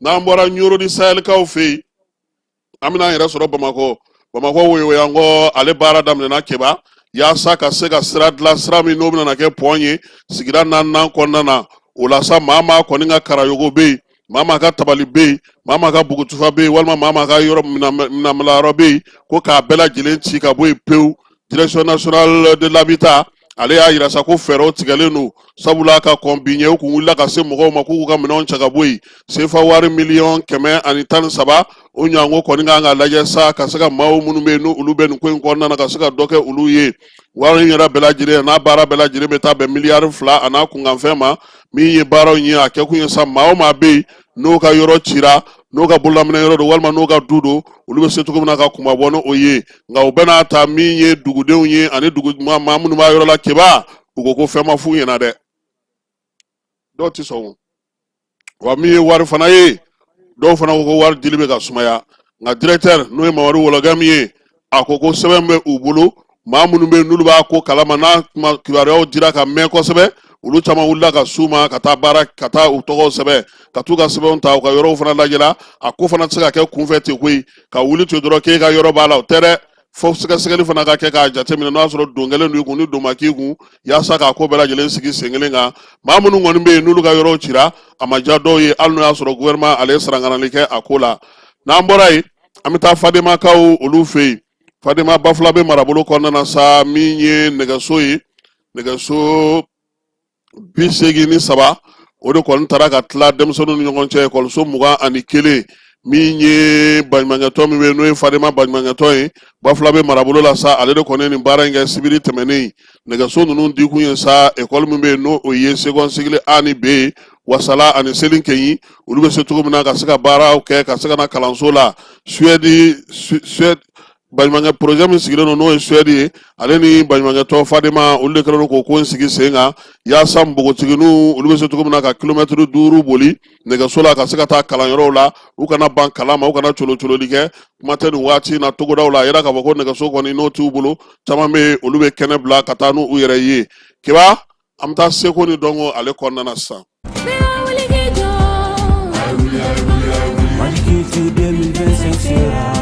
N'an bɔra Ɲoro du Sahelkaw fɛ yen, an bɛna an yɛrɛ sɔrɔ Bamakɔ. Bamakɔ woyowoyankɔ ale baara daminɛna keba, yaasa ka se ka sira dilan, sira min n'o bɛna kɛ pɔn ye sigida naaninan kɔnɔna na. O la sa, maa maa kɔni ka karayogo bɛ yen, maa maa ka tabali bɛ yen, maa maa ka bugutufa bɛ yen, walima maa maa ka yɔrɔ minɛnbilayɔrɔ bɛ yen, ko k'a bɛɛ lajɛlen ci ka bɔ yen pewu. Direction nationale de l'habitat Ale y'a yira sa ko fɛɛrɛw tigɛlen don, sabula ka kɔn bi ɲɛ, u kun wulila ka se mɔgɔw ma k'u ka minɛnw cɛ ka bɔ yen. Sefa wari miliyɔn 113, o ɲɔgɔnko kɔni kan ka lajɛ sa, ka se ka maaw minnu bɛ yen n'olu bɛ nin ko in kɔnɔna na, ka se ka dɔ kɛ olu ye. Wari in yɛrɛ bɛɛ lajɛlen n'a baara bɛɛ lajɛlen bɛ taa bɛn miliyari 2 a n'a kunkanfɛn ma. Min ye baaraw ye, a kɛkun ye sa, maa o maa bɛ yen n'o ka yɔrɔ cira, n'o ka bololaminɛ yɔrɔ don walima n'o ka du don, olu bɛ se cogo min na ka kunmabɔ n'o ye. Nka o bɛɛ n'a ta, min ye dugudenw ye ani dugu maa minnu b'a yɔrɔ la, Keba, u ko ko fɛn ma f'u ɲɛna dɛ, dɔw tɛ sɔn. Wa min ye wari fana ye, dɔw fana ko ko wari dili bɛ ka sumaya. Nka directeur, n'o ye Mamadu Wɔlɔgɛmu ye, a ko ko sɛbɛn bɛ u bolo, maa minnu bɛ yen n'olu b'a ko kalama, n'a kuma kibaruyaw dira ka mɛn kosɛbɛ, olu caman wulila ka s'u ma ka taa baara, ka taa u tɔgɔw sɛbɛn, ka t'u ka sɛbɛnw ta, u ka yɔrɔw fana lajɛla. A ko fana tɛ se ka kɛ kunfɛ ten koyi, ka wuli ten dɔrɔn k'e ka yɔrɔ b'a la, o tɛ dɛ. Fo sɛgɛsɛgɛli fana ka kɛ k'a jateminɛ n'o y'a sɔrɔ don kɛlen don i kun ni don ma k'i kun, yaasa k'a ko bɛɛ lajɛlen sigi sen kelen kan. Maa minnu kɔni bɛ yen n'olu ka yɔrɔw cira, a ma diya dɔw ye, hali n'o y'a sɔrɔ gouvernement ale ye sarankanali kɛ a ko la. N'an bɔra yen, an bɛ taa Fademakaw olu fɛ yen. Fadema Bafulabe marabolo kɔnɔna na sa, min ye nɛgɛso ye, nɛgɛso 83, o de kɔni taara ka tila denmisɛnninw ni ɲɔgɔn cɛ, ekɔliso 21. Min ye baɲumankɛtɔn min bɛ yen n'o ye Fadema baɲumankɛtɔn ye Bafulabe marabolo la sa, ale de kɔni ye nin baara in kɛ sibiri tɛmɛnen. Nɛgɛso ninnu dikun ye sa, ekɔli min bɛ yen n'o o ye second cycle A ni B ye, Wasala ani Selinkeɲi, olu bɛ se cogo min na ka se ka baaraw kɛ, ka se ka na kalanso la. Suède, Suède baɲumankɛ projet min sigilen don, n'o ye Suède ye, ale ni baɲumankɛtɔn Fadema, olu de kɛlen don k'o ko in sigi sen kan, yaasa npogotigininw olu bɛ se cogo min na ka kilomɛtiri 5 boli nɛgɛso la ka se ka taa kalanyɔrɔw la, u kana ban kalan ma, u kana colocololi kɛ. Kuma tɛ nin waati in na togodaw la, a yira k'a fɔ ko nɛgɛso kɔni n'o t'u bolo, caman bɛ yen olu bɛ kɛnɛ bila ka taa n'u yɛrɛ ye. Keba, an bɛ taa seko ni dɔnko ale kɔnɔna na sisan. Mali Culture 2025 sera.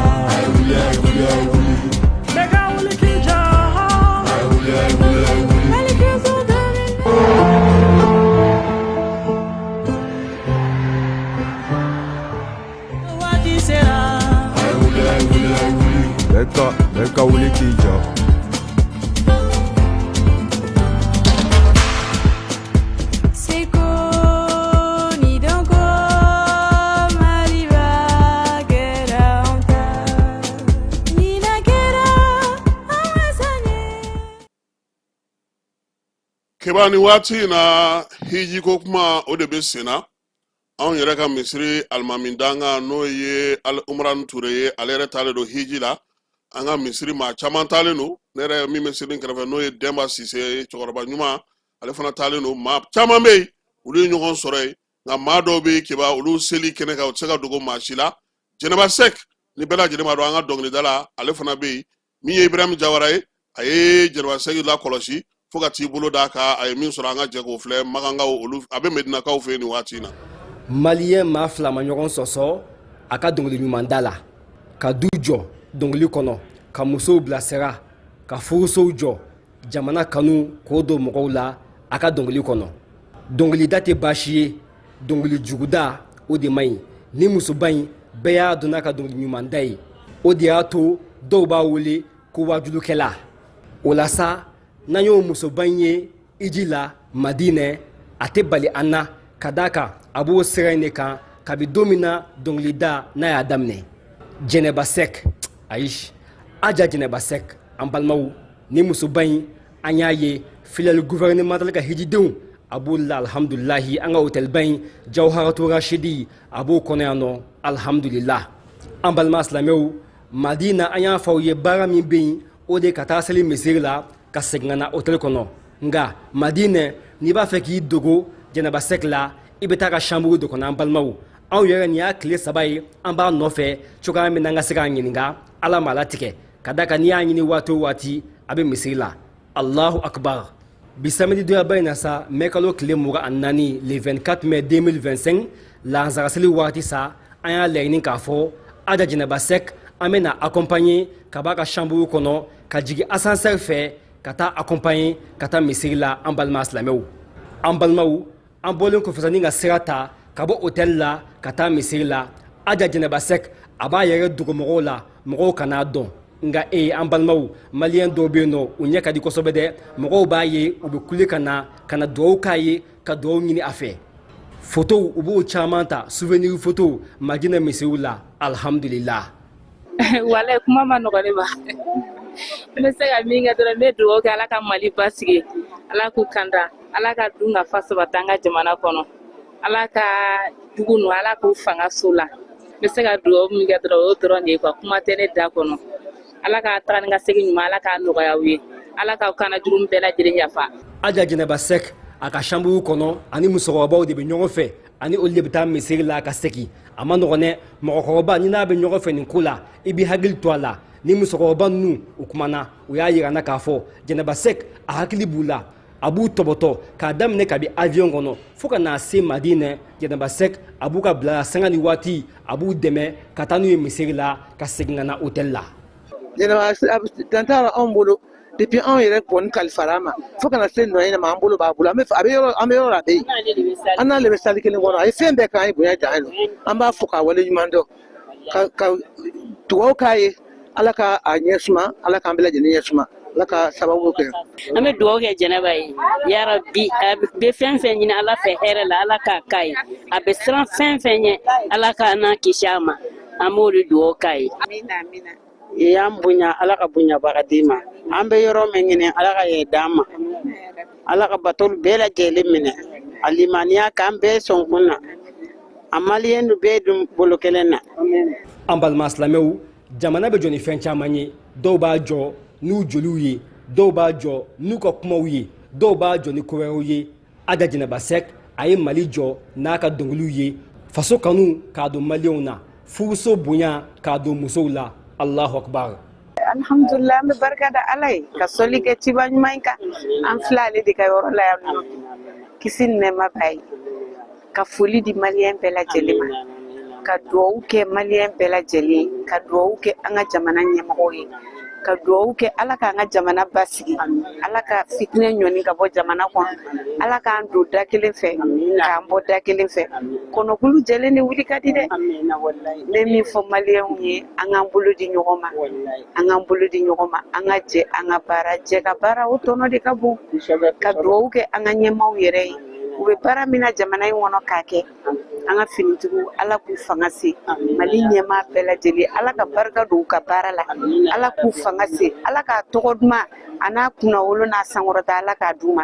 Bɛɛ ka wuli k'i jɔ. Seko ni dɔnko Maliba kɛra anw ta ɲinan kɛra an ka san ye. Keba, nin waati in na, hijiko kuma o de bɛ sen na. Anw yɛrɛ ka misiri alimami dankan, n'o ye Umran Ture ye, ale yɛrɛ taalen don hiji la. An ka misiri maa caman taalen don. Ne yɛrɛ min bɛ seli kɛrɛfɛ, n'o ye Dɛnba Sise ye, cɛkɔrɔba ɲuman, ale fana taalen don. Maa caman bɛ yen, olu ye ɲɔgɔn sɔrɔ yen. Nka maa dɔw bɛ yen, Keba, olu seli kɛnɛ kan, u tɛ se ka dogo maa si la. Jɛnɛba Sɛk, ni bɛɛ lajɛlen b'a dɔn, an ka dɔnkilidala, ale fana bɛ yen. Min ye Ibrahim Jawara ye, a ye Jɛnɛba Sɛki lakɔlɔsi fo ka t'i bolo d'a kan. A ye min sɔrɔ, an ka jɛ k'o filɛ. Makankaw olu, a bɛ Medinakaw fɛ yen nin waati in na. Maliyɛn maa fila ma ɲɔgɔn sɔsɔ a ka dɔnkili ɲuman da la, ka du jɔ dɔnkili kɔnɔ, ka musow bilasira, ka furusow jɔ, jamana kanu k'o don mɔgɔw la a ka dɔnkili kɔnɔ. Dɔnkilida tɛ baasi ye, dɔnkili juguda o de man ɲi. Ni musoba in bɛɛ y'a dɔn n'a ka dɔnkili ɲuman da ye, o de y'a to dɔw b'a wele ko wajulukɛla. O la sa, n'an y'o musoba in ye iji la Madinɛ, a tɛ bali an na, ka d'a kan a b'o sira in de kan kabi don min na dɔnkilida n'a y'a daminɛ. Jɛnɛba Sɛk, ayi, Aja Jɛnɛba Sɛk, an balimaw, ni musoba in an y'a ye filiale gouvernementale ka hijidenw a b'o la, alhamdulilahi. An ka hôtelba in Jawharatu Rashidi, a b'o kɔnɔ yan nɔ, alhamdulillah. An balima silamɛw, Madina, an y'a fɔ aw ye, baara min bɛ yen, o de ka taa seli misiri la, ka segin ka na hôtel kɔnɔ. Nka Madinɛ, n'i b'a fɛ k'i dogo Jɛnɛba Sɛk la, i bɛ taa ka chambre de kɔnɔ. An balimaw, anw yɛrɛ, nin y'a tile 3 ye an b'a nɔfɛ cogoya min na an ka se k'a ɲininka, Ala m'a latigɛ, ka d'a kan n'i y'a ɲini waati o waati, a bɛ misiri la. Allahu akbar. Bi samedi donyaba in na sa, mɛ kalo tile 24, le 24 mai 2025, lansaraseli waati sa, an y'a laɲini k'a fɔ Aja Jɛnɛba Sɛk, an bɛna accompagner ka b'a ka chambre kɔnɔ ka jigin ascenseur fɛ ka taa accompagner ka taa misiri la. An balima silamɛw, an balimaw, an bɔlen kɔfɛ sa ni ka sira ta ka bɔ hôtel la ka taa misiri la, Aja Jɛnɛba Sɛk a b'a yɛrɛ dogo mɔgɔw la, mɔgɔw kan'a dɔn. Nka e an balimaw, maliyɛn dɔw bɛ yen nɔ, u ɲɛ ka di kosɛbɛ dɛ. Mɔgɔw b'a ye, u bɛ kule ka na ka na dugawu k'a ye, ka dugawu ɲini a fɛ. Fotow, u b'o caman ta, souvenir fotow, Madina misiriw la. Alhamdulillah. Walayi, kuma ma nɔgɔ ne ma. N bɛ se ka min kɛ dɔrɔn, n bɛ dugawu kɛ, Ala ka Mali basigi, Ala k'u kanda, Ala ka dun ka fa sabati an ka jamana kɔnɔ, Ala ka jugu ninnu, Ala k'u fanga so la. N bɛ se ka dugawu min kɛ dɔrɔn, o y'o dɔrɔn de ye quoi. Kuma tɛ ne da kɔnɔ. Ala ka taga ni ka segin ɲuman, Ala k'a nɔgɔya u ye, Ala ka kana jurumu bɛɛ lajɛlen yafa. Aja Jɛnɛba Sɛk, a ka chambre kɔnɔ, ani musokɔrɔbaw de bɛ ɲɔgɔn fɛ, ani olu de bɛ taa misiri la ka segin. A ma nɔgɔn dɛ. Mɔgɔkɔrɔba ni n'a bɛ ɲɔgɔn fɛ nin ko la, i b'i hakili to a la. Ni musokɔrɔba ninnu, u kumana, u y'a yira n na k'a fɔ Jɛnɛba Sɛk, a hakili b'u la, a b'u tɔbɔtɔ k'a daminɛ kabi avion kɔnɔ fo ka n'a se Madinɛ. Jɛnɛba Sɛk, a b'u ka bila sanga ni waati, a b'u dɛmɛ ka taa n'u ye misiri la, ka segin ka na hôtel la. Jɛnɛba dan t'a la anw bolo. Depuis anw yɛrɛ kɔni kalifara a ma fo kana se nɔ in ma, an bolo b'a bolo. An bɛ a bɛ yɔrɔ, an bɛ yɔrɔ la, a bɛ yen, an n'ale bɛ salle kelen kɔnɔ. A ye fɛn bɛɛ k'an ye, bonya dan ye. An b'a fo k'a wale ɲuman dɔn, ka dugawu k'a ye, Ala ka a ɲɛ suma, Ala k'an bɛɛ lajɛlen ɲɛ suma, Ala ka sababu kɛ. An bɛ dugawu kɛ Jɛnɛba ye, yarabi, a bɛ fɛn fɛn ɲini Ala fɛ hɛrɛ la, Ala k'a k'a ye. A bɛ siran fɛn fɛn ɲɛ, Ala k'a n'a kisi a ma. An b'o de dugawu k'a ye. I y'an bonya, Ala ka bonyabaga d'i ma. An bɛ yɔrɔ min ɲini, Ala ka yɛ d'an ma. Ala ka batolu bɛɛ lajɛlen minɛ, a limaniya k'an bɛɛ sɔn kun na, a maliyɛn bɛɛ dun bolo kelen na. An balima silamɛw, jamana bɛ jɔ ni fɛn caman ye. Dɔw b'a jɔ n'u joliw ye, dɔw b'a jɔ n'u ka kumaw ye, dɔw b'a jɔ ni ko wɛrɛw ye. Aja Jɛnɛba Sɛk, a ye Mali jɔ n'a ka dɔnkiliw ye, faso kanu k'a don maliyɛnw na, furuso bonya k'a don musow la. Allahu akbar. Alhamdulillah, an bɛ barika da Ala ye, ka sɔli kɛ ciba ɲuman in kan. An filɛ ale de ka yɔrɔ la yan nɔ, kisi ni nɛɛma b'a ye. Ka foli di maliyɛn bɛɛ lajɛlen ma, ka dugawu kɛ maliyɛn bɛɛ lajɛlen, ka dugawu kɛ an ka jamana ɲɛmɔgɔw ye, ka dugawu kɛ Ala k'an ka jamana basigi, Ala ka fitinɛ ɲɔni ka bɔ jamana kɔnɔ, Ala k'an don da kelen fɛ k'an bɔ da kelen fɛ. Kɔnɔkulu jɛlen de wuli ka di dɛ. N bɛ min fɔ maliyɛnw ye, an k'an bolo di ɲɔgɔn ma, an k'an bolo di ɲɔgɔn ma, an ka jɛ an ka baara, jɛ ka baara, o tɔnɔ de ka bon. Ka dugawu kɛ an ka ɲɛmaaw yɛrɛ ye, u bɛ baara min na jamana in kɔnɔ k'a kɛ. An ka finitigiw, Ala k'u fanga se. Mali ɲɛmaa bɛɛ lajɛlen, Ala ka barika don u ka baara la, Ala k'u fanga se, Ala k'a tɔgɔ duman a n'a kunnawolo n'a sankɔrɔta, Ala k'a d'u ma.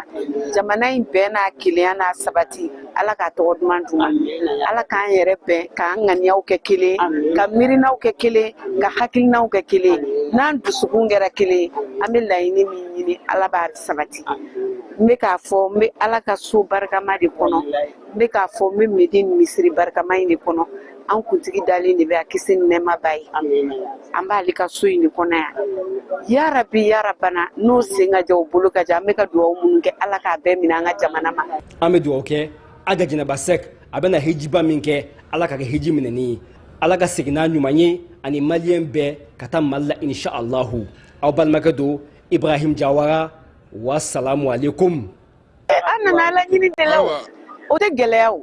Jamana in bɛn n'a kelenya n'a sabati, Ala k'a tɔgɔ duman d'u ma. Ala k'an yɛrɛ bɛn, k'an ŋaniyaw kɛ kelen, ka miirinaw kɛ kelen, ka hakilinaw kɛ kelen. N'an dusukun kɛra kelen, an bɛ laɲini min ɲini, Ala b'a sabati. N bɛ k'a fɔ, n bɛ Ala ka so barikama de kɔnɔ. N bɛ k'a fɔ, n bɛ Medine misiri barikama in de kɔnɔ. An kuntigi dalen de bɛ, a kisi ni nɛɛma b'a ye. An b'ale ka so in de kɔnɔ yan. Yarabi, yarabana, n'o sen ka jan, o bolo ka jan, an bɛ ka dugawu minnu kɛ, Ala k'a bɛɛ minɛ an ka jamana ma. An bɛ dugawu kɛ Aja Jɛnɛba Sɛk, a bɛna hijiba min kɛ, Ala ka kɛ hiji minɛni ye, Ala ka segin n'a ɲuman ye, ani maliyɛn bɛɛ ka taa Mali la, insha Allahu. Aw balimakɛ don, Ibrahim Jawara. Wasalamu aleykum. An nana Ala ɲini de la, o tɛ gɛlɛya o.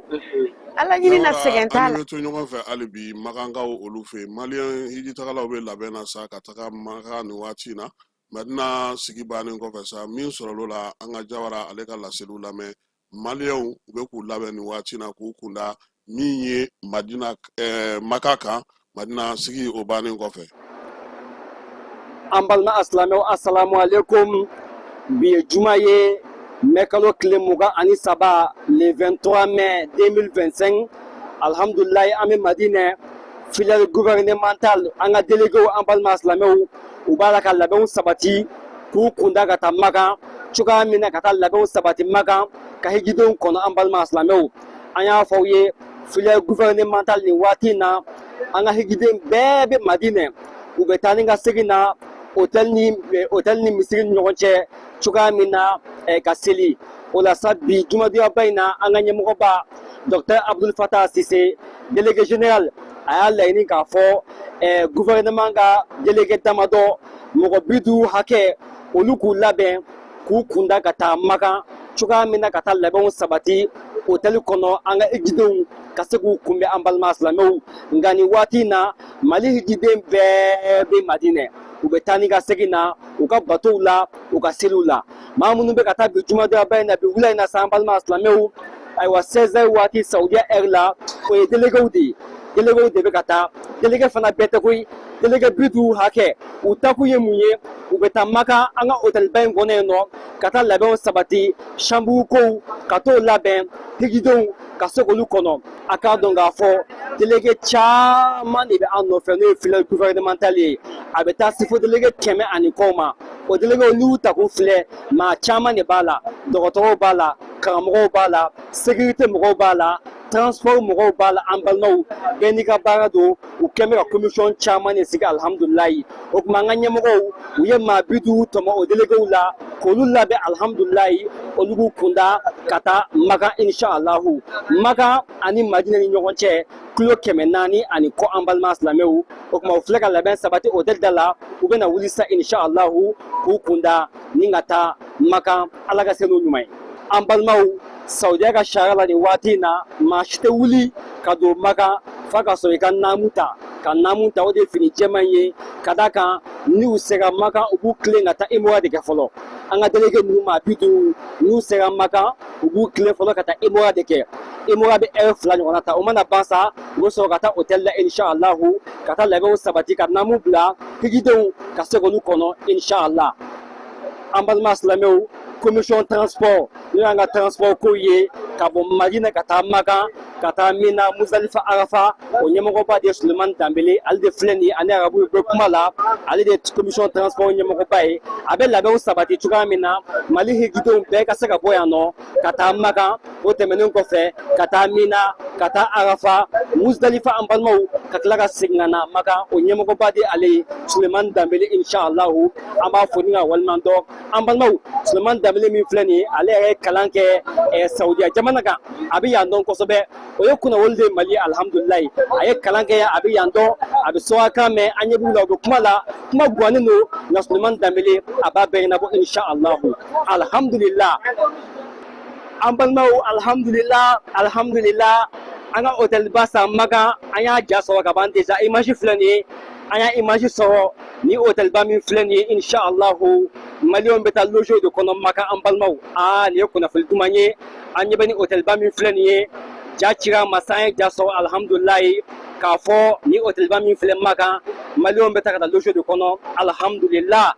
Ala ɲini na, sɛgɛn t'a la. An bɛ to ɲɔgɔn fɛ hali bi Makankaw olu fɛ yen. Maliyɛn hijitagalaw bɛ labɛn na sa ka taga Maka nin waati in na. Madina sigi bannen kɔfɛ sa, min sɔrɔl'o la, an ka Jawara ale ka laseliw lamɛn. Maliyɛnw u bɛ k'u labɛn nin waati na k'u kunda min ye Madina Maka kan, Madina sigi o bannen kɔfɛ. An balima asilamɛw, asalamu aleykum. Bi ye juma ye, mɛ kalo tile 23, le 23 mai 2025. Alhamdulilayi, an bɛ Madinɛ, filiale gouvernementale. An ka déléguéw, an balima asilamɛw, u b'a la ka labɛnw sabati k'u kunda ka taa Makan cogoya min na, ka taa labɛnw sabati Makan ka hijidenw kɔnɔ. An balima silamɛw, an y'a fɔ aw ye, filiale gouvernementale, nin waati in na, an ka hijiden bɛɛ bɛ Madinɛ. U bɛ taa ni ka segin na hôtel ni misiri ni ɲɔgɔn cɛ cogoya min na ka seli o la sa. Bi jumadonyaba in na, an ka ɲɛmɔgɔba docteur Abdul Fatah Sise, délégué général, a y'a laɲini k'a fɔ gouvernement ka délégué damadɔ, mɔgɔ 50 hakɛ, olu k'u labɛn k'u kunda ka taa Makan cogoya min na, ka taa labɛnw sabati hôtel kɔnɔ, an ka hijidenw ka se k'u kunbɛn. An balima silamɛw, nka nin waati in na, Mali hijiden bɛɛ bɛ Madinɛ. U bɛ taa ni ka segin na u ka batow la, u ka seliw la. Maa minnu bɛ ka taa bi jumadonyaba in na, bi wula in na sa, an balima silamɛw, ayiwa, 16 heures waati Saudiya heure la, o ye déléguéw de ye. Déléguéw de bɛ ka taa. Délégué fana bɛɛ tɛ koyi, délégué 50 hakɛ. U taakun ye mun ye? U bɛ taa Maka, an ka hôtelba in kɔnɔ yen nɔ, ka taa labɛnw sabati, chambre kow ka t'o labɛn, hijidenw ka se k'olu kɔnɔ. A k'a dɔn k'a fɔ délégué caman de bɛ an nɔfɛ, n'o ye filière gouvernementale ye. A bɛ taa se fo délégué 100 ani kɔ ma. O délégué, n'i y'u ta k'u filɛ, maa caman de b'a la. Dɔgɔtɔrɔw b'a la, karamɔgɔw b'a la, sécurité mɔgɔw b'a la, transport mɔgɔw b'a la. An balimaw, bɛɛ n'i ka baara don. U kɛn bɛ ka commission caman de sigi, alihamudulilayi. O tuma, an ka ɲɛmɔgɔw, u ye maa 50 tɔmɔ o déléguéw la k'olu labɛn, alihamudulilayi. Olu k'u kunda ka taa Makan, inshallahu. Makan ani Madina ni ɲɔgɔn cɛ, kilo 400 ani kɔ, an balima silamɛw. O tuma, u filɛ ka labɛn sabati hôtel da la. U bɛna wuli sa, inshallahu, k'u kunda ni ka taa Makan. Ala ka se n'u ɲuman ye. An balimaw, Saudiya ka sariya la, nin waati in na, maa si tɛ wuli ka don Makan f'a ka sɔrɔ i ka naamu ta. Ka naamu ta, o de ye fini jɛman ye. Ka d'a kan, n'u sera Makan, u b'u tilen ka taa imura de kɛ fɔlɔ. An ka délégué ninnu maa 50, n'u sera Makan, u b'u tilen fɔlɔ ka taa imura de kɛ. Imura bɛ heure 2 ɲɔgɔnna ta. O mana ban sa, u bɛ sɔrɔ ka taa hôtel la, inshallahu, ka taa labɛnw sabati, ka naamu bila, hijidenw ka se k'olu kɔnɔ, inshallah. An balima silamɛw, commission transport, n'o y'an ka transport kow ye ka bɔ Madina ka taa Makan, ka taa Mina, Muzalifa, Arafa, o ɲɛmɔgɔba de ye Sulemani Danbele. Ale de filɛ nin ye, ani arabu bɛ kuma la. Ale de ye commission transport ɲɛmɔgɔba ye. A bɛ labɛnw sabati cogoya min na, Mali hijidenw bɛɛ ka se ka bɔ yan nɔ ka taa Makan, o tɛmɛnen kɔfɛ ka taa Mina, ka taa Arafa, Muzalifa, an balimaw, ka tila ka segin ka na Makan, o ɲɛmɔgɔba de ale ye Sulemani Danbele, inshallahu. An b'a fo ni ka waleɲuman dɔn. An balimaw, Sulemani Danbele min filɛ nin ye, ale yɛrɛ ye kalan kɛ Saudiya jamana kan. A bɛ yan dɔn kosɛbɛ. O ye kunnawolo de ye Mali, alihamudulilayi. A ye kalan kɛ yan, a bɛ yan dɔn, a bɛ sɔrɔkan mɛn. An ɲɛ b'u la, u bɛ kuma la, kuma gannen don, nka Sulemani Danbele, a b'a bɛɛ ɲɛnabɔ, inshallahu, alihamudulila. An balimaw, alihamudulila, alihamudulila. An ka hôtelba san Makan, an y'a ja sɔrɔ ka ban déjà. Image filɛ nin ye, an y'a image sɔrɔ. Ni hôtelba min filɛ nin ye, inshallahu, maliyɛnw bɛ taa loger de kɔnɔ Makan. An balimaw, aa, nin ye kunnafoni duman ye. An ɲɛ bɛ ni hôtelba min filɛ nin ye, ja cira ma sa, an ye ja sɔrɔ, alihamudulilayi, k'a fɔ ni hôtelba min filɛ Makan, maliyɛnw bɛ taa ka taa loger de kɔnɔ, alihamudulila.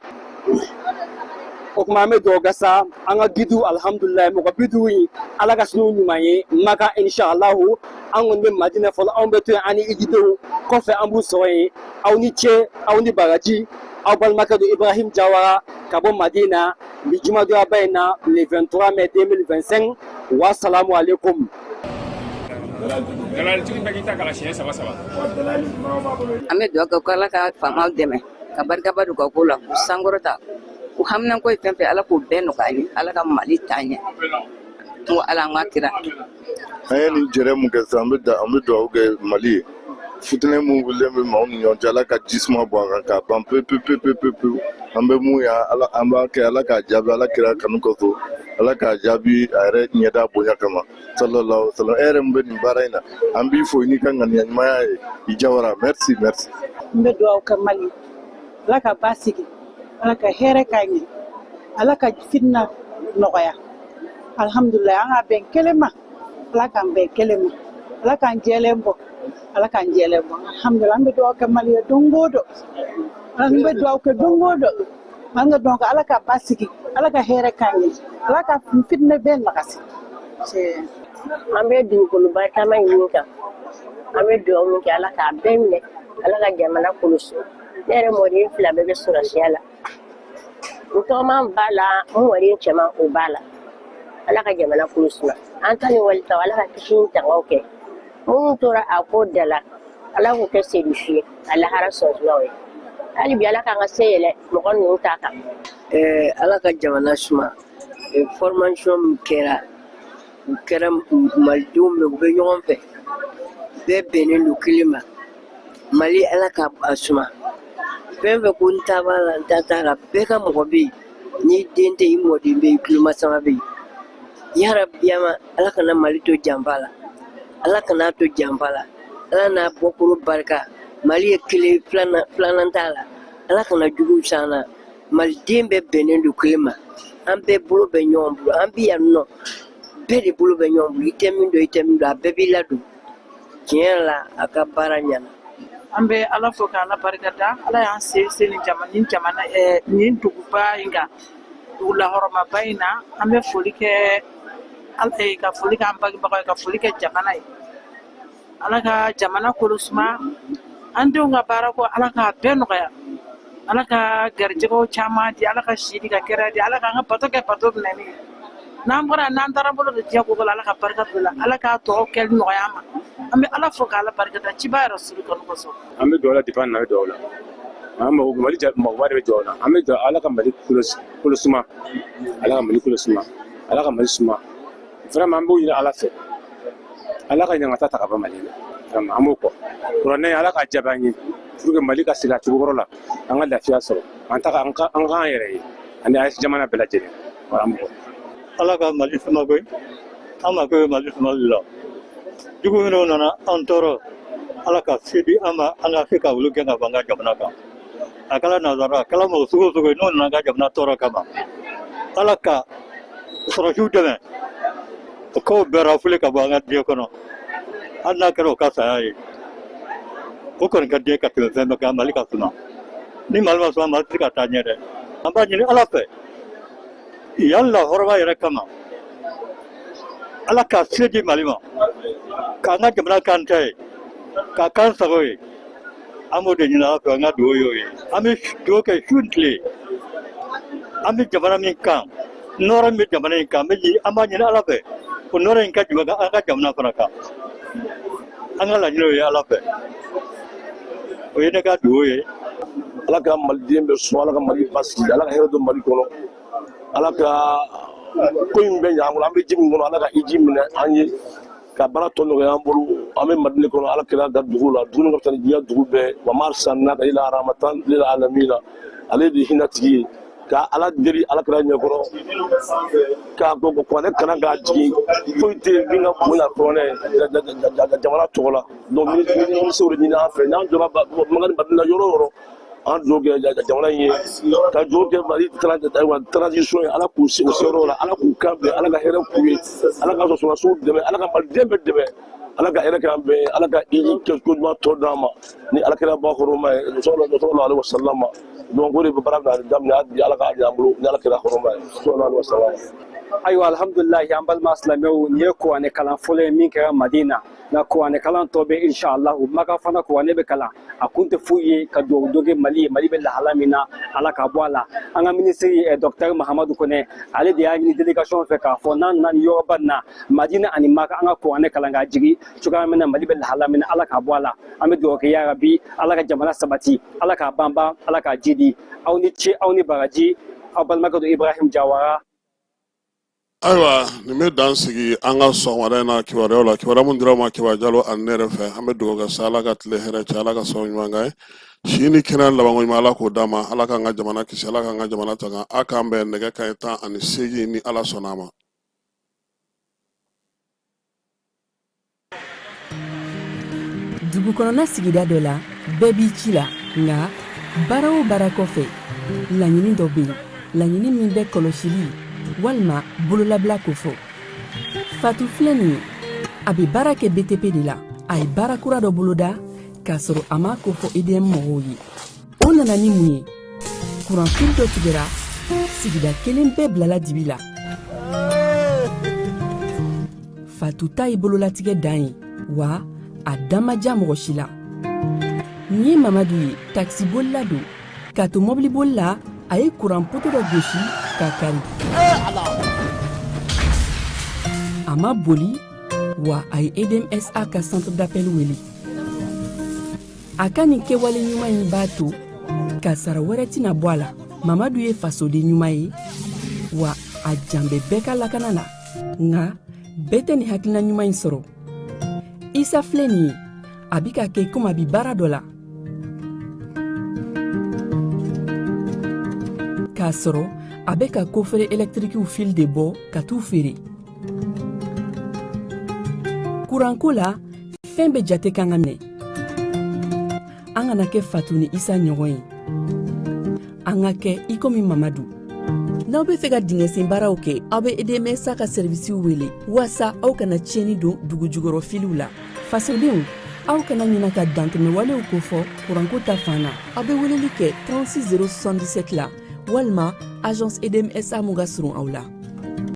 O tuma, an bɛ dugawu kɛ sa, an ka guidew, alihamudulilayi, mɔgɔ 50 in, Ala ka siniw ɲuman ye Makan, inshallahu. An kɔni bɛ Madinɛ fɔlɔ, anw bɛ to yen ani hijidenw. Kɔfɛ, an b'u sɔrɔ yen. Aw ni ce, aw ni baraji. Aw balimakɛ don, Ibrahim Jawara, ka bɔ Madina, bi jumadonyaba in na, le 23 mai 2025. Wa salamu aleykum. Dalalitigi bɛɛ k'i ta kala siɲɛ saba saba. An bɛ dugawu kɛ ko Ala ka faamaw dɛmɛ ka barikaba don u ka ko la, k'u sankɔrɔta. U haminanko ye fɛn fɛn, Ala k'o bɛɛ nɔgɔya an ye. Ala ka Mali taa ɲɛ. N ko Ala, an ka kira. An ye nin jɛrɛ mun kɛ sisan, an bɛ dugawu kɛ Mali ye. Fitinɛ mun wulilen bɛ maaw ni ɲɔgɔn cɛ, Ala ka ji suma bɔ a kan k'a ban pewu pewu pewu pewu pewu. An bɛ mun ye, Ala, an b'a kɛ, Ala k'a jaabi Ala kira kanu kosɔn, Ala k'a jaabi a yɛrɛ ɲɛda bonya kama, sallallahu alaihi wasallam. E yɛrɛ min bɛ nin baara in na, an b'i fo n'i ka ŋaniya ɲumanya ye. I Jawara, merci, merci. N bɛ dugawu kɛ Mali, Ala ka basigi, Ala ka hɛrɛ k'a ɲɛ, Ala ka fitina nɔgɔya. Alhamdulilayi, an ka bɛn kelen ma, Ala k'an bɛn kelen ma, Ala k'an jɛlen bɔ, Ala k'an jɛlen bɔ. Alhamdulilayi, an bɛ dugawu kɛ Mali ye don o don, an bɛ dugawu kɛ don o don. An ka dɔn Ala ka basigi, Ala ka hɛrɛ k'an ye, Ala ka fitinɛ bɛɛ nagasi. An bɛ dugukolo barikama in min kan, an bɛ dugawu min kɛ, Ala k'a bɛɛ minɛ, Ala ka jamana kɔlɔsi. Ne yɛrɛ mɔden fila bɛɛ bɛ sɔrɔsiya la, n tɔgɔman b'a la, n mɔden cɛman o b'a la. Ala ka jamana kɔlɔsi, an ta ni walitaw, Ala ka kisi ni tangaw kɛ. Minnu tora a ko da la, Ala k'u kɛ sedusu ye a lahara sɔnsuyaw ye. Hali bi, Ala k'an ka se yɛlɛ mɔgɔ ninnu ta kan. Ala ka jamana suma. Formation min kɛra, u kɛra malidenw bɛ, u bɛ ɲɔgɔn fɛ, bɛɛ bɛnnen don kelen ma. Mali, Ala ka a suma. Fɛn fɛn ko n ta b'a la, n ta t'a la, bɛɛ ka mɔgɔ bɛ yen. N'i den tɛ, i mɔden bɛ yen, i tulomasama bɛ yen. Yarabiyama, Ala kana Mali to janfa la, Ala kana to janfa la. Ala n'a bɔkolo barika, Mali ye kelen, filanan t'a la. Ala kana juguw s'an na. Maliden bɛɛ bɛnnen don kelen ma. An bɛɛ bolo bɛ ɲɔgɔn bolo. An bɛ yan nɔ, bɛɛ de bolo bɛ ɲɔgɔn bolo. I tɛ min dɔn, i tɛ min dɔn, a bɛɛ b'i ladon. Tiɲɛ yɛrɛ la, a ka baara ɲɛna. An bɛ Ala fo ka Ala barika da. Ala y'an se se nin jamana nin jamana nin duguba in kan, dugu lahɔrɔmaba in na. An bɛ foli kɛ Ala ye, ka foli kɛ an bangebagaw ye, ka foli kɛ jamana ye. Ala ka jamana kolo suma. An denw ka baara ko, Ala k'a bɛɛ nɔgɔya. Ala ka garijɛgɛw caman di. Ala ka si di, ka kɛnɛya di. Ala k'an ka bato kɛ bato minɛnen ye. N'an bɔra, n'an taara bolo don diɲɛ ko ko la, Ala ka barika don la. Ala k'a tɔ kɛli nɔgɔya an ma. An bɛ Ala fo ka Ala barika da ciba yɛrɛ suru kanu kosɔn. An bɛ dugawu la depuis an nana, an bɛ dugawu la. An mago Mali magoba de bɛ dugawu la. An bɛ dugawu, Ala ka Mali kolo suma, Ala ka Mali kolo suma, Ala ka Mali suma. Vraiment, an b'o ɲini Ala fɛ, Ala ka ɲangata ta ka bɔ Mali la. Vraiment, an b'o kɔ kuranɛ, Ala ka jaabi an ye pour que Mali ka segin a cogo kɔrɔ la, an ka lafiya sɔrɔ, an ta an ka an k'an yɛrɛ ye ani AES jamana bɛɛ lajɛlen. Voilà, an b'o kɔ. Ala ka Mali suma koyi. An mako bɛ Mali sumali la. Jugu minnu nana an tɔɔrɔ, Ala ka se di an ma, an ka se ka olu gɛn ka bɔ an ka jamana kan. A kɛra nansara, a kɛra mɔgɔ sugu o sugu ye, n'o nana an ka jamana tɔɔrɔ kama, Ala ka sɔrɔsiw dɛmɛ o k'o bɛɛ rafule ka bɔ an ka diɲɛ kɔnɔ, hali n'a kɛra o ka saya ye. O kɔni ka diɲɛ ka tɛmɛ fɛn bɛɛ kan. Mali ka suma. Ni Mali ma suma, Mali tɛ se ka taa ɲɛ dɛ. An b'a ɲini Ala fɛ yan lahɔrɔma yɛrɛ kama, Ala ka se di Mali ma, k'an ka jamana k'an ta ye, k'a k'an sago ye. An b'o de ɲini Ala fɛ. An ka dugawu y'o ye. An bɛ dugawu kɛ su ni tile. An bɛ jamana min kan, nɔɔrɔ min bɛ jamana in kan, an b'a ɲini Ala fɛ o nɔɔrɔ in ka jigin an ka jamana fana kan. An ka laɲini o ye Ala fɛ. O ye ne ka dugawu ye. Ala ka maliden bɛɛ sɔn, Ala ka Mali basigi, Ala ka hɛrɛ don Mali kɔnɔ, Ala ka ko in bɛɛ ɲɛ an bolo. An bɛ ji min kɔnɔ, Ala ka hiji minɛ an ye, ka baara tɔ nɔgɔya an bolo. An bɛ Madinɛ kɔnɔ, Ala kira ka dugu la, dugu min ka fisa ni diɲɛ dugu bɛɛ. Wa ma arsalnaka ila rahmatan lil alamina. Ale de ye hinɛ tigi ye. Ka Ala deli Ala kira ɲɛkɔrɔ k'a ko kuranɛ kana k'a jigin, foyi tɛ yen min ka bon na kuranɛ jamana tɔgɔ la. Donc minisiriw de ɲini an fɛ, n'an jɔra Maka ni Madina yɔrɔ o yɔrɔ, an dugawu kɛ jamana in ye, ka dugawu kɛ Mali transition ye. Ala k'u se u seyɔrɔ la, Ala k'u kan bɛn, Ala ka hɛrɛ k'u ye, Ala ka sɔrɔdasiw dɛmɛ, Ala ka maliden bɛɛ dɛmɛ, Ala ka hɛrɛ k'an bɛɛ ye, Ala ka i kɛ ko ɲuman tɔ d'an ma ni Ala kira ba hɔrɔma ye, sallallahu alaihi wasallam. Donc o de bɛ baara bɛna daminɛ hali bi, Ala k'a ɲɛ an bolo ni Ala kira hɔrɔma ye, sallallahu alaihi wasallam. Ayiwa, alhamdulilayi, an balima silamɛw, nin ye kuranɛ kalan fɔlɔ ye min kɛra Madina. Nka kuranɛ kalan tɔ bɛ, inshallah, Maka fana kuranɛ bɛ kalan. A kun tɛ foyi ye ka dugawu don kɛ Mali ye. Mali bɛ lahala min na, Ala k'a bɔ a la. An ka minisiri docteur Mahamadu Kɔnɛ, ale de y'a ɲini délégation fɛ k'a fɔ n'an nana nin yɔrɔba nin na, Madina ani Maka, an ka kuranɛ kalan k'a jigin cogoya min na, Mali bɛ lahala min na, Ala k'a bɔ a la. An bɛ dugawu kɛ, yarabi, Ala ka jamana sabati, Ala k'a banban, Ala k'a jidi. Aw ni ce, aw ni baraji. Aw balimakɛ don, Ibrahim Jawara. Ayiwa, nin bɛ dan sigi an ka sɔgɔmada in na kibaruyaw la, kibaruya mun dira ma Kiba Jalo ani ne yɛrɛ fɛ. An bɛ dugawu kɛ sa, Ala ka tile hɛrɛ cɛ, Ala ka sɔrɔ ɲuman kan ye, si ni kɛnɛya labanko ɲuman, Ala k'o d'an ma. Ala k'an ka jamana kisi, Ala k'an ka jamana tanga. A k'an bɛn nɛgɛ kanɲɛ 18, ni Ala sɔnna a ma. Dugu kɔnɔna sigida dɔ la, bɛɛ b'i ci la. Nka baara o baara kɔfɛ, laɲini dɔ bɛ yen, laɲini min bɛ kɔlɔsili walima bololabila kofɔ. Fatu filɛ nin ye, a bɛ baara kɛ BTP de la. A ye baara kura dɔ boloda k'a sɔrɔ a m'a kofɔ EDM mɔgɔw ye. O nana ni mun ye? Kuranfili dɔ tigɛra, sigida kelen bɛɛ bilala dibi la. Fatu ta ye bololatigɛ dan ye, wa a da ma diya mɔgɔ si la. Nin ye Mamadu ye, takisibolila don. K'a to mɔbiliboli la, a ye kuran poto dɔ gosi k'a kari. A ma boli, wa a ye EDMSA ka centre d'appel wele. A ka nin kɛwale ɲuman in b'a to kasara wɛrɛ tɛna bɔ a la. Mamadu ye fasoden ɲuman ye, wa a jan bɛ bɛɛ ka lakana la. Nka bɛɛ tɛ nin hakilina ɲuman in sɔrɔ. Isa filɛ nin ye, a bi ka kɛ komi a bi baara dɔ la, k'a sɔrɔ a bɛ ka kofere ɛlɛtirikiw fil de bɔ ka t'u feere. Kuranko la, fɛn bɛɛ jate kan ka minɛ. An kana kɛ Fatu ni Isa ɲɔgɔn ye. An ka kɛ i komi Mamadu. N'aw bɛ fɛ ka dingɛsen baaraw kɛ, aw bɛ EDMSA ka sɛrivisiw wele waasa aw kana tiɲɛni don dugu jukɔrɔ filiw la. Fasodenw, aw kana ɲina ka dantɛmɛwalew kofɔ kuranko ta fan na. Aw bɛ weleli kɛ 36 077 la walima agence EDMSA mun ka surun aw la.